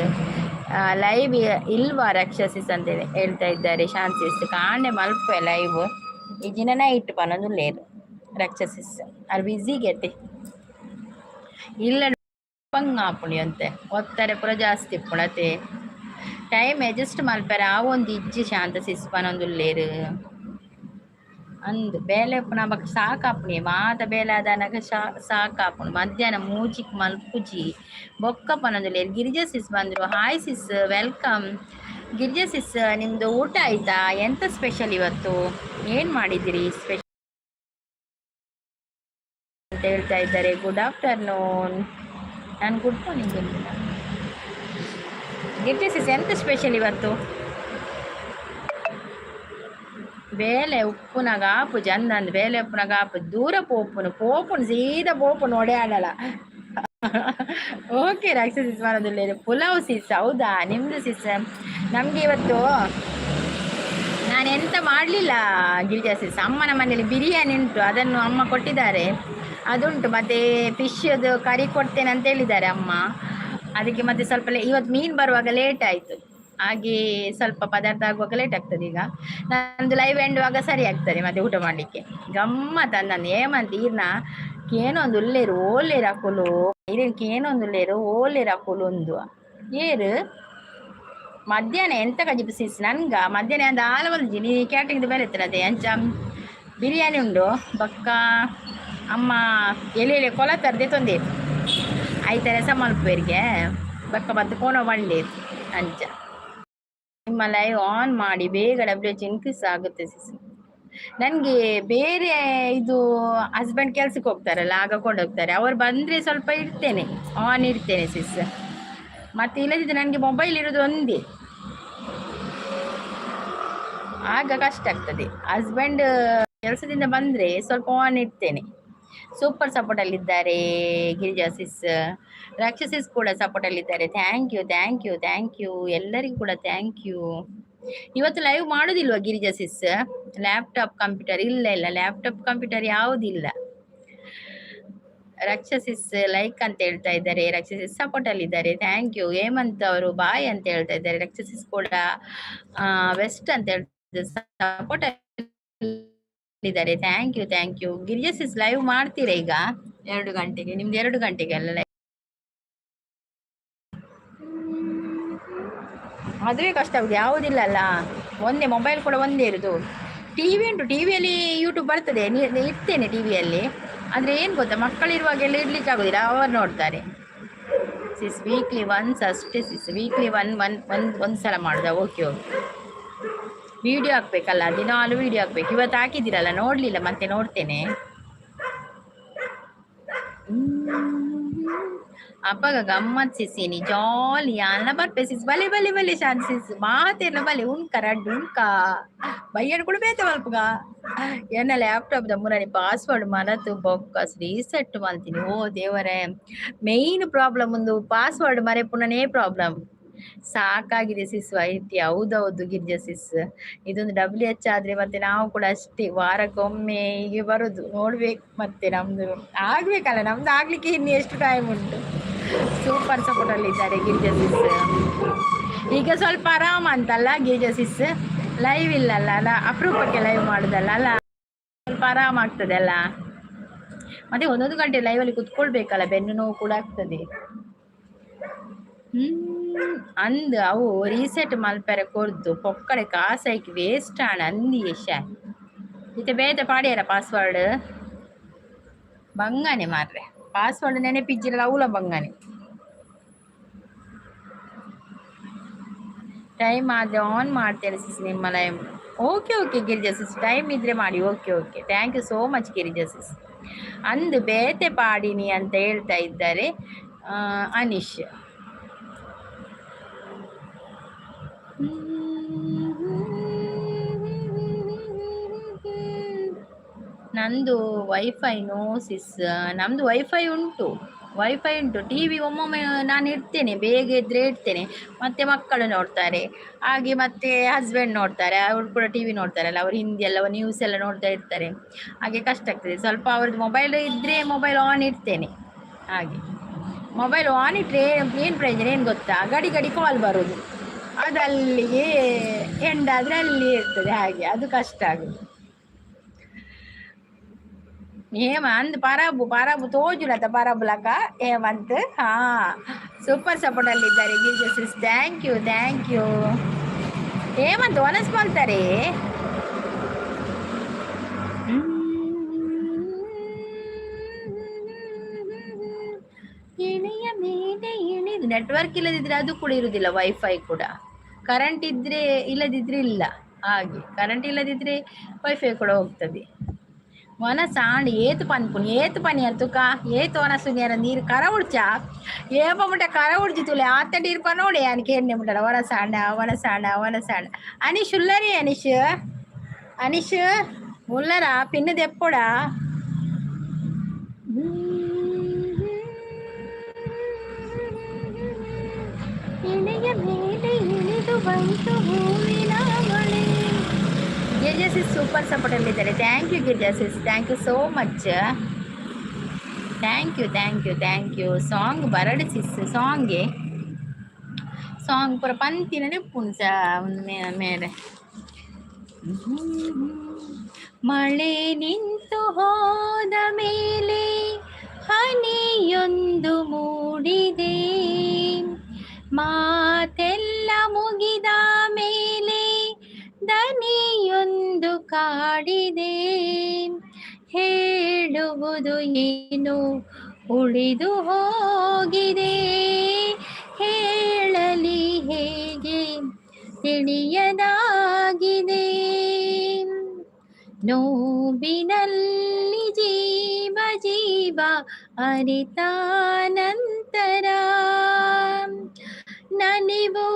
ಲೈವ್ ಇಲ್ವಾ ರಕ್ಷಸಿಸ್ ಅಂತ ಹೇಳ್ತಾ ಇದ್ದಾರೆ. ಶಾಂತಿಸ್ ಕಾಂಡೆ ಮಲ್ಪೆ ಲೈವ್ ಇಜ್ಜಿನ ನೈಟ್ ಪನೊಂದುಲ್ಲೆರ್. ರಕ್ಷಸಿಸ್ ಅರ್ ಬಿಸಿ ಗೆತೆ ಇಲ್ಲ ಬಂಗ್ ಆಪುಣಿ ಅಂತೆ ಒತ್ತಾರೆ ಪೂರ ಜಾಸ್ತಿ ಇಪ್ಪುಣತೆ. ಟೈಮ್ ಅಡ್ಜಸ್ಟ್ ಮಲ್ಪೆರೆ ಆವೊಂದು ಇಜ್ಜಿ ಶಾಂತ ಸಿಸ್ ಪನೊಂದುಲ್ಲೆರ್. ಅಂದ್ ಬೇಲೆ ಉಪ್ಪುನ ಬೊಕ ಸಾಕಾಪುಣಿ ಮಾತ ಬೇಲೆ ಆದಾನಗ ಸಾಕಾಪುಂಡು. ಮಧ್ಯಾಹ್ನ 3ಕ್ ಮಲ್ಪುಜಿ ಬೊಕ್ಕ ಪನೊಂದುಲ್ಲೆರ್. ಗಿರಿಜಾ ಸಿಸ್ ಬಂದ್ರು. Hi sis, welcome. Girija sis, ನಿಮ್ದು ಊಟ ಆಯ್ತಾ? ಎಂತ ಸ್ಪೆಷಲ್ ಇವತ್ತು? ಏನ್ ಮಾಡಿದಿರಿ ಸ್ಪೆಷಲ್ ಅಂತ ಹೇಳ್ತಾ ಇದ್ದಾರೆ. Good afternoon. ನಾನು ಗುಡ್ ಮಾರ್ನಿಂಗ್ ಹೇಳಿಲ್ಲ. ಗಿರಿಜಾ ಸಿಸ್, ಎಂತ ಸ್ಪೆಷಲ್ ಇವತ್ತು? ಬೇಲೆ ಉಪ್ಪುನಗ ಆಪುಜಿ ಅಂದಂದು ಬೇಲೆ ಉಪ್ಪುನಗ ಆಪುಜಿ. ದೂರ ಪೋಪುನು ಪೋಪುನು ಸೀದಾ ಪೋಪುನು ಒಡೆ. ಓಕೆ ರಕ್ಷ ಸಿಸ್ ಮಾಡೋದಿಲ್ಲ. ಪುಲಾವ್ ಸಿಸ್, ಹೌದಾ? ನಿಮ್ದು ಸಿಸ್? ನಮ್ಗೆ ಇವತ್ತು ನಾನು ಎಂತ ಮಾಡಲಿಲ್ಲ ಗಿರಿಜಾ ಸಿಸ್. ಅಮ್ಮನ ಮನೇಲಿ ಬಿರಿಯಾನಿ ಉಂಟು, ಅದನ್ನು ಅಮ್ಮ ಕೊಟ್ಟಿದ್ದಾರೆ, ಅದುಂಟು. ಮತ್ತೆ ಫಿಶ್ ಅದು ಕರಿ ಕೊಡ್ತೇನೆ ಅಂತ ಹೇಳಿದ್ದಾರೆ ಅಮ್ಮ. ಅದಕ್ಕೆ ಮತ್ತೆ ಸ್ವಲ್ಪ ಇವತ್ತು ಮೀನು ಬರುವಾಗ ಲೇಟ್ ಆಯಿತು. ಹಾಗೆ ಸ್ವಲ್ಪ ಪದಾರ್ಥ ಆಗುವಾಗ ಲೇಟ್ ಆಗ್ತದೆ. ಈಗ ನಂದು ಲೈವ್ ಎಂಡುವಾಗ ಸರಿ ಆಗ್ತದೆ ಮತ್ತೆ ಊಟ ಮಾಡಲಿಕ್ಕೆ. ಗಮ್ಮತ್ ಅಂದಂದು ಏಮಂತ ಈರ್ನ ಕೇನೊಂದು ಉಲ್ಲೇರು ಓಲೇರು ಅಕುಲು ಇರೇನು ಕೇನೊಂದು ಉಲ್ಲೇರು ಓಲೇರು ಅಕುಲು ಒಂದು ಏರು. ಮಧ್ಯಾಹ್ನ ಎಂತ ಕಜಿಪು ಸಿಸ್? ನನ್ಗ ಮಧ್ಯಾಹ್ನ ಅಂದ ಆಲ ಬಂದಿಜಿ ನೀ ಕ್ಯಾಟ್ರಿಂಗ್ ಬೇರೆ ಇರ್ತದೆ. ಅಂಚ ಬಿರಿಯಾನಿ ಉಂಡು. ಬಕ್ಕ ಅಮ್ಮ ಎಲೆ ಎಲೆ ಕೊಲ ತರದೆ ತೊಂದೆ ಐತ ರಸ ಮಲ್ಪುವೆರಿಗೆ ಬಕ್ಕ ಬತ್ತು ಕೋಣ ಬಂಡೆ ಅಂಚ. ನಿಮ್ಮ ಲೈವ್ ಆನ್ ಮಾಡಿ ಬೇಗ ಡಬ್ಲ್ಯೂ ಎಚ್ ಇನ್ಕ್ರೀಸ್ ಆಗುತ್ತೆ ಸಿಸ್. ನನಗೆ ಬೇರೆ ಇದು ಹಸ್ಬೆಂಡ್ ಕೆಲ್ಸಕ್ಕೆ ಹೋಗ್ತಾರಲ್ಲ, ಆಗ ಕೊಂಡೋಗ್ತಾರೆ ಅವರು. ಬಂದ್ರೆ ಸ್ವಲ್ಪ ಇಡ್ತೇನೆ, ಆನ್ ಇಡ್ತೇನೆ ಸಿಸ್. ಮತ್ತೆ ಇಲ್ಲದಿದ್ರೆ ನನಗೆ ಮೊಬೈಲ್ ಇರೋದು ಒಂದೇ, ಆಗ ಕಷ್ಟ ಆಗ್ತದೆ. ಹಸ್ಬೆಂಡ್ ಕೆಲಸದಿಂದ ಬಂದ್ರೆ ಸ್ವಲ್ಪ ಆನ್ ಇಡ್ತೇನೆ. ಸೂಪರ್ ಸಪೋರ್ಟ್ ಅಲ್ಲಿ ಇದ್ದಾರೆ ಗಿರಿಜಾ ಸಿಸ್. ರಾಕ್ಷಸಿಸ್ ಕೂಡ ಸಪೋರ್ಟ್ ಅಲ್ಲಿ ಇದ್ದಾರೆ. Thank you, thank you, thank you. ಎಲ್ಲರಿಗೂ ಕೂಡ thank you. ಇವತ್ತು ಲೈವ್ ಮಾಡುದಿಲ್ವಾ ಗಿರಿಜಾ ಸಿಸ್? ಲ್ಯಾಪ್ಟಾಪ್ ಕಂಪ್ಯೂಟರ್ ಇಲ್ಲ ಇಲ್ಲ, ಲ್ಯಾಪ್ಟಾಪ್ ಕಂಪ್ಯೂಟರ್ ಯಾವುದಿಲ್ಲ. ರಕ್ಷಸಿಸ್ ಲೈಕ್ ಅಂತ ಹೇಳ್ತಾ ಇದ್ದಾರೆ. ರಕ್ಷಸಿಸ್ ಸಪೋರ್ಟ್ ಅಲ್ಲಿ ಇದ್ದಾರೆ, thank you. Hemant ಅವರು ಬಾಯ್ ಅಂತ ಹೇಳ್ತಾ ಇದ್ದಾರೆ. ರಕ್ಷಸಿಸ್ ಕೂಡ ವೆಸ್ಟ್ ಅಂತ ಹೇಳ್ತಾ ಸಪೋರ್ಟ್ ಇದ್ದಾರೆ. Thank you, thank you. Girija sis, live ಮಾಡ್ತೀರಾ ಈಗ 2 ಗಂಟೆಗೆ? ನಿಮ್ದು 2 ಗಂಟೆಗೆ ಅಲ್ಲ ಲೈವ್? ಅದುವೇ ಕಷ್ಟ ಆಗುದು, ಯಾವುದಿಲ್ಲ ಅಲ್ಲ. ಒಂದೇ ಮೊಬೈಲ್ ಕೂಡ ಒಂದೇ ಇರುದು. ಟಿವಿ ಉಂಟು, ಟಿವಿಯಲ್ಲಿ ಯೂಟ್ಯೂಬ್ ಬರ್ತದೆ, ಇಡ್ತೇನೆ ಟಿವಿಯಲ್ಲಿ. ಆದರೆ ಏನು ಗೊತ್ತಾ, ಮಕ್ಕಳಿರುವಾಗೆಲ್ಲ ಇಡ್ಲಿಕ್ಕೆ ಆಗುದಿಲ್ಲ, ಅವರು ನೋಡ್ತಾರೆ ಸಿಸ್. ವೀಕ್ಲಿ ಒನ್ಸ್ ಅಷ್ಟೇ ಸಿಸ್. ವೀಕ್ಲಿ ಒನ್ ಒನ್ ಒಂದು ಒಂದು ಸಲ ಮಾಡುದಾ? Okay okay. ವಿಡಿಯೋ ಹಾಕ್ಬೇಕಲ್ಲ, ದಿನಾಲು ವಿಡಿಯೋ ಹಾಕ್ಬೇಕು. ಇವತ್ತು ಹಾಕಿದ್ದೀರಲ್ಲ, ನೋಡಲಿಲ್ಲ, ಮತ್ತೆ ನೋಡ್ತೇನೆ. ಅಪ್ಪಗ ಗಮ್ಮತ್ ಸಿಸಿನಿ ಜಾಲಿ ಅನ್ನ ಬರ್ಪೆ ಸಿಸ್. ಬಲೆ ಬಲೆ ಬಲೆ ಶಾಂತಿ ಸಿಸ್ ಮಾತೆಲ್ಲ ಬಲೆ ಉಣ್ಕ ರಡ್ಡು ಉಣ್ಕ ಬಯ್ಯಡ್ ಕೂಡ ಬೇತೆ ಮಲ್ಪುಗ. ಎನ್ನ ಲ್ಯಾಪ್ಟಾಪ್ ದ ಮುರನಿ ಪಾಸ್ವರ್ಡ್ ಮರತು ಬೊಕ್ಕ ರೀಸೆಟ್ ಮಲ್ತೀನಿ. ಓ ದೇವರೇ, ಮೇಯ್ನ್ ಪ್ರಾಬ್ಲಮ್ ಒಂದು ಪಾಸ್ವರ್ಡ್ ಮರೆಪುನನೇ ಪ್ರಾಬ್ಲಮ್. ಸಾಕಾಗಿದೆ ಸಿಸ್ ವೈಟಿ. ಹೌದೌದು ಗಿರ್ಜಾ ಸಿಸ್. ಇದೊಂದು ಡಬ್ಲ್ಯೂ ಎಚ್ ಆದ್ರೆ ಮತ್ತೆ ನಾವು ಕೂಡ ಅಷ್ಟೇ, ವಾರಕ್ಕೊಮ್ಮೆ ಹೀಗೆ ಬರುದು. ನೋಡ್ಬೇಕು ಮತ್ತೆ, ನಮ್ದು ಆಗ್ಬೇಕಲ್ಲ. ನಮ್ದು ಆಗ್ಲಿಕ್ಕೆ ಇನ್ನು ಎಷ್ಟು ಟೈಮ್ ಉಂಟು? ಸೂಪರ್ ಸಪೋರ್ಟ್ ಅಲ್ಲಿ ಇದ್ದಾರೆ ಗಿರಿಜಾ ಸಿಸ್. ಈಗ ಸ್ವಲ್ಪ ಆರಾಮ ಅಂತಲ್ಲ ಗಿರಿಜಾ ಸಿಸ್? ಲೈವ್ ಇಲ್ಲಲ್ಲ ಅಲ್ಲ, ಅಪರೂಪಕ್ಕೆ ಲೈವ್ ಮಾಡುದಲ್ಲ ಅಲ್ಲ, ಸ್ವಲ್ಪ ಆರಾಮ ಆಗ್ತದೆ ಅಲ್ಲ. ಮತ್ತೆ ಒಂದೊಂದು ಗಂಟೆ ಲೈವ್ ಅಲ್ಲಿ ಕುತ್ಕೊಳ್ಬೇಕಲ್ಲ, ಬೆನ್ನು ನೋವು ಕೂಡ ಆಗ್ತದೆ. ಅಂದ್ ಅವು ರೀಸೆಟ್ ಮಲ್ಪೆರೆ ಕೊರ್ದು ಪೊಕ್ಕಡೆ ಕಾಸೈಕ್ ವೇಸ್ಟ್ ಆಣ ಅಂದಿ ಯಶ ಇತ್ತೆ ಬೇತೆ ಪಾಡ್ಯಾರ ಪಾಸ್ವರ್ಡ್. ಬಂಗಾನೆ ಮಾರ್ರೆ, ಪಾಸ್ವರ್ಡ್ ನೆನಪಿಜ್ಜಿರಲ್ಲ, ಅವಲ ಬಂಗಾನೆ. ಟೈಮ್ ಆದ್ರೆ ಆನ್ ಮಾಡ್ತೇನೆ ಸಿಸ್ ನಿಮ್ಮ live. Okay okay Girija sis, time ಇದ್ರೆ ಮಾಡಿ. Okay okay, thank you so much Girija sis. ಅಂದು ಬೇತೆ ಪಾಡಿನಿ ಅಂತ ಹೇಳ್ತಾ ಇದ್ದಾರೆ ಅನೀಶ್. ನಂದು ವೈಫೈ ನೋ ಸಿಸ್. ನಮ್ಮದು ವೈಫೈ ಉಂಟು, ವೈಫೈ ಉಂಟು. ಟಿವಿ ಒಮ್ಮೊಮ್ಮೆ ನಾನು ಇಡ್ತೇನೆ, ಬೇಗ ಇದ್ದರೆ ಇಡ್ತೇನೆ. ಮತ್ತು ಮಕ್ಕಳು ನೋಡ್ತಾರೆ, ಹಾಗೆ ಮತ್ತು ಹಸ್ಬೆಂಡ್ ನೋಡ್ತಾರೆ. ಅವರು ಕೂಡ ಟಿವಿ ನೋಡ್ತಾರಲ್ಲ, ಅವರು ಹಿಂದಿ ಎಲ್ಲ ನ್ಯೂಸ್ ಎಲ್ಲ ನೋಡ್ತಾ ಇರ್ತಾರೆ. ಹಾಗೆ ಕಷ್ಟ ಆಗ್ತದೆ ಸ್ವಲ್ಪ. ಅವ್ರದ್ದು ಮೊಬೈಲ್ ಇದ್ದರೆ ಮೊಬೈಲ್ ಆನ್ ಇಡ್ತೇನೆ. ಹಾಗೆ ಮೊಬೈಲ್ ಆನ್ ಇಟ್ಟರೆ ಏನು ಪ್ರಯೋಜನ ಏನು ಗೊತ್ತಾ? ಗಡಿ ಗಡಿ ಕಾಲ್ ಬರೋದು, ಅದು ಅಲ್ಲಿಗೆ ಎಂಡಾದರೆ ಅಲ್ಲಿ ಇರ್ತದೆ. ಹಾಗೆ ಅದು ಕಷ್ಟ ಆಗುದು. ಹೇಮಂತ್ ಪರಬು ಪರಬು ತೋಜುಲತ ಪರಬುಲಕ ಹೇಮಂತ್. ಹಾ, ಸೂಪರ್ ಸಪೋರ್ಟ್ ಅಲ್ಲಿ ಇದ್ದಾರೆ Girija sis. Thank you, thank you. Hemant ಒನಸ್ ಮಾಡ್ತಾರೆ. ಎಳೆಯ ಮೇಲೆ ಎಳೆದು. ನೆಟ್ವರ್ಕ್ ಇಲ್ಲದಿದ್ರೆ ಅದು ಕೂಡ ಇರುವುದಿಲ್ಲ, ವೈಫೈ ಕೂಡ. ಕರೆಂಟ್ ಇದ್ರೆ, ಇಲ್ಲದಿದ್ರೆ ಇಲ್ಲ. ಹಾಗೆ ಕರೆಂಟ್ ಇಲ್ಲದಿದ್ರೆ ವೈಫೈ ಕೂಡ ಹೋಗ್ತದೆ. ವನಸಾಂಡ್ ಏತು ಪನ್ಪುನಿ ಏತು ಪನಿ ತುಕ ಏತು ವನಸುನಿಯರ ನೀರು ಕರ ಉಡ್ಚ ಏಪ ಮುಟ್ಟ ಕರ ಉಡ್ಚಿ ತುಲೆ ಆತ ನೀರು ಪನೋಡೆ ಅನಿಕೆ ಎಣ್ಣೆ ಮುಟ್ಟಡ. ವನಸಾಂಡ ವನಸಾಂಡ ವನಸಾಂಡ. ಅನೀಶ್ ಉಲ್ಲರಿ? ಅನೀಶ್, ಅನೀಶ್ ಉಲ್ಲರ? ಪಿನ್ನು ದೆಪ್ಪೊಡ. ಎಳೆಯ ಮೇಲೆ ಇಳಿದು ಬಂತು ಹೂವಿನ ಮಳೆ. ಗಿರಿಜಾ ಸಿಸ್ ಸೂಪರ್ ಸಪೋರ್ಟ್ ಅಲ್ಲಿದ್ದಾರೆ. Thank you Girija sis, thank you so much. Thank you, thank you, thank you. Song ಬರಡು ಸಿಸ್, ಸಾಂಗೆ ಸಾಂಗ್ ಪೂರ ಪಂತಿನ ಉಪ್ಪುಂಡು ಮೇರೆ. ಮಳೆ ನಿಂತು ಹೋದ ಮೇಲೆ ಹನಿಯೊಂದು ಮೂಡಿದೆ. ಮಾತೆಲ್ಲ ಮುಗಿದ ಮೇಲೆ ದನಿಯೊಂದು ಕಾಡಿದೆ. ಹೇಳುವುದು ಏನು ಉಳಿದು ಹೋಗಿದೆ, ಹೇಳಲಿ ಹೇಗೆ ತಿಳಿಯದಾಗಿದೆ. ನೋವಿನಲ್ಲಿ ಜೀವ ಜೀವ ಅರಿತ ನಂತರ ನಲಿವು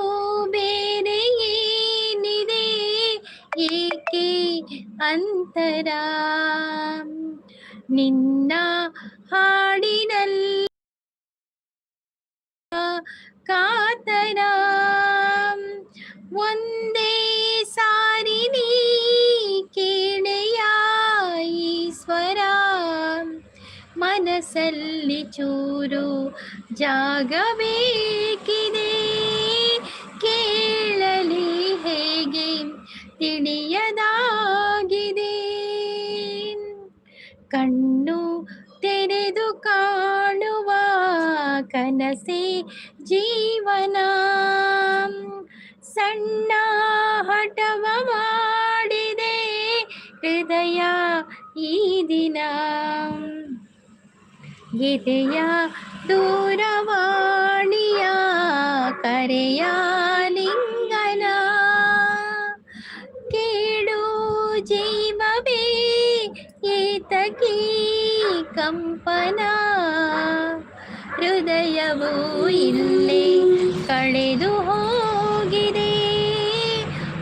ಬೇರೆ ಏನಿದೆ, ಏಕೆ ಅಂತರ? ನಿನ್ನ ಹಾಡಿನಲ್ಲಿ ಕಾತರ, ಒಂದೇ ಸಾರಿ ನೀ ಕೇಳೆಯ ಈಶ್ವರ. ಮನಸ್ಸಲ್ಲಿ ಚೂರು ಜಾಗ ಬೇಕಿದೆ, ಕೇಳಲಿ ಹೇಗೆ ತಿಳಿಯದಾಗಿದೆ. ಕಣ್ಣು ತೆರೆದು ಕಾಣುವ ಕನಸೇ ಜೀವನ. ಸಣ್ಣ ಹಠವ ಮಾಡಿದೆ ಹೃದಯ ಈ ದಿನ. ಎದೆಯ ದೂರವಾಣಿಯ ಕರೆಯ ಲಿಂಗನ ಕೇಳು ಜೀವವೇ, ಏತಕೀ ಕಂಪನ? ಹೃದಯವು ಇಲ್ಲೇ ಕಳೆದು ಹೋಗಿದೆ,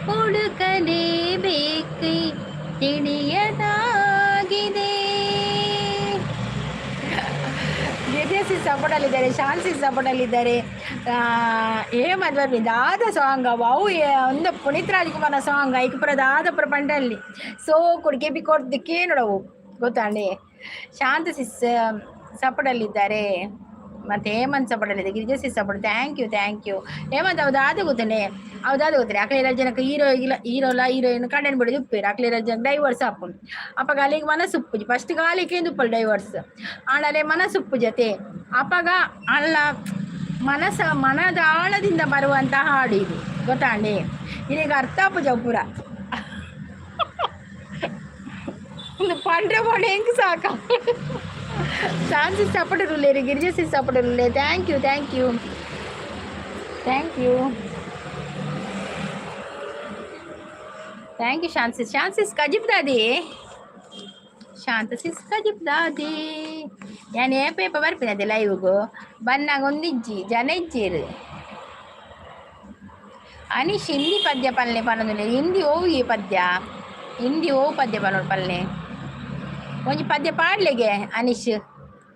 ಹುಡುಕಲೇಬೇಕು ತಿಳಿಯದಾಗಿದೆ. ಗಿರಿಜಾ ಸಪೋರ್ಟಲ್ಲಿದ್ದಾರೆ, ಶಾನ್ಸಿ ಸಪೋರ್ಟಲ್ಲಿದ್ದಾರೆ. ಹೇಮಂತ್ ಬರ್ಬಿ ದಾದ ಸಾಂಗ್ ಅವು ಒಂದು ಪುನೀತ್ ರಾಜ್ಕುಮಾರ್ನ ಸಾಂಗ್ ಐಕ್ ಪುರ ದಾದ ಪುರ ಪಂಡಲ್ಲಿ ಸೋ ಕುಡಿಕೆ ಬಿ ಕೊಡ್ದಿಕ್ಕೆ ನೋಡವು ಗೊತ್ತಾಂಡಿ. ಶಾಂತ ಸಿಸ್ ಸಪೋರ್ಟಲ್ಲಿದ್ದಾರೆ ಮತ್ತು Hemant ಸಪೋರ್ಟಲ್ಲಿದೆ, Girija sis support. Thank you, thank you Hemant. ಅವ್ದಾದ ಗೊತ್ತನೆ, ಅವ್ದಾದ ಗೊತ್ತನೆ. ಅಕ್ಲೆ ಜನಕ್ಕೆ ಹೀರೋ ಇಲ್ಲ, ಹೀರೋಲ ಹೀರೋಯಿನ್ ಕಂಡನ್ ಬಿಡಿದು ಉಪ್ಪೇರು. ಅಕ್ಲೆ ಜನ ಡೈವರ್ಸ್ ಆಪುಂಡು. ಅಪ್ಪಗ ಅಲ್ಲಿಗೆ ಮನಸ್ಸು ಉಪ್ಪುಜಿ. ಫಸ್ಟ್ ಗಾಲಿಗೆ ಉಪ್ಪಲ್ ಡೈವರ್ಸ್ ಆಂಡಲೆ ಮನಸ್ಸು ಉಪ್ಪು ಜೊತೆ. ಅಪ್ಪಗ ಅಲ್ಲ ಮನಸ್ಸ ಮನದ ಆಳದಿಂದ ಬರುವಂತಹ ಹಾಡು ಇದು ಗೊತ್ತಾಂಡಿ. ಇದೀಗ ಅರ್ಥ ಪೂಜ ಪೂರ ಒಂದು ಪಂಡ್ರೆ ಪಂಡೆ ಹೆಂಗೆ ಸಾಕ. ಶಾನ್ಸಿ ಸಪೋರ್ಟ್ ಇರಲಿ, ಗಿರಿಜಾ ಸಿ ಸಪೋರ್ಟ್ ಇರಲಿ. Thank you, thank you, thank you, thank you ಶಾನ್ಸಿಸ್. ಶಾನ್ಸಿಸ್ ಕಜಿಪ್ ದಾದಿ. ಶಾಂತ ಸಿಸ್ ಕಜಿಪ್ದಾದೆ. ಯಾನ್ ಏಪ ಏಪ ಬರ್ಪಿನದೆ ಲೈವ್ಗು ಬನ್ನಾಗ ಒಂದಿಜ್ಜಿ ಜನ ಇಜ್ಜೇರು. ಅನೀಶ್ ಹಿಂದಿ ಪದ್ಯ ಪಲ್ಲೆ ಪನ್ನೊಂದುಲ್ಲೆ. ಹಿಂದಿ ಓವು ಈ ಪದ್ಯ? ಹಿಂದಿ ಓವು ಪದ್ಯ ಪನ್ನೊಡು ಪಲ್ಲೆ? ಒಂಜಿ ಪದ್ಯ ಪಾಡ್ಲೆಗೆ ಅನೀಶ್,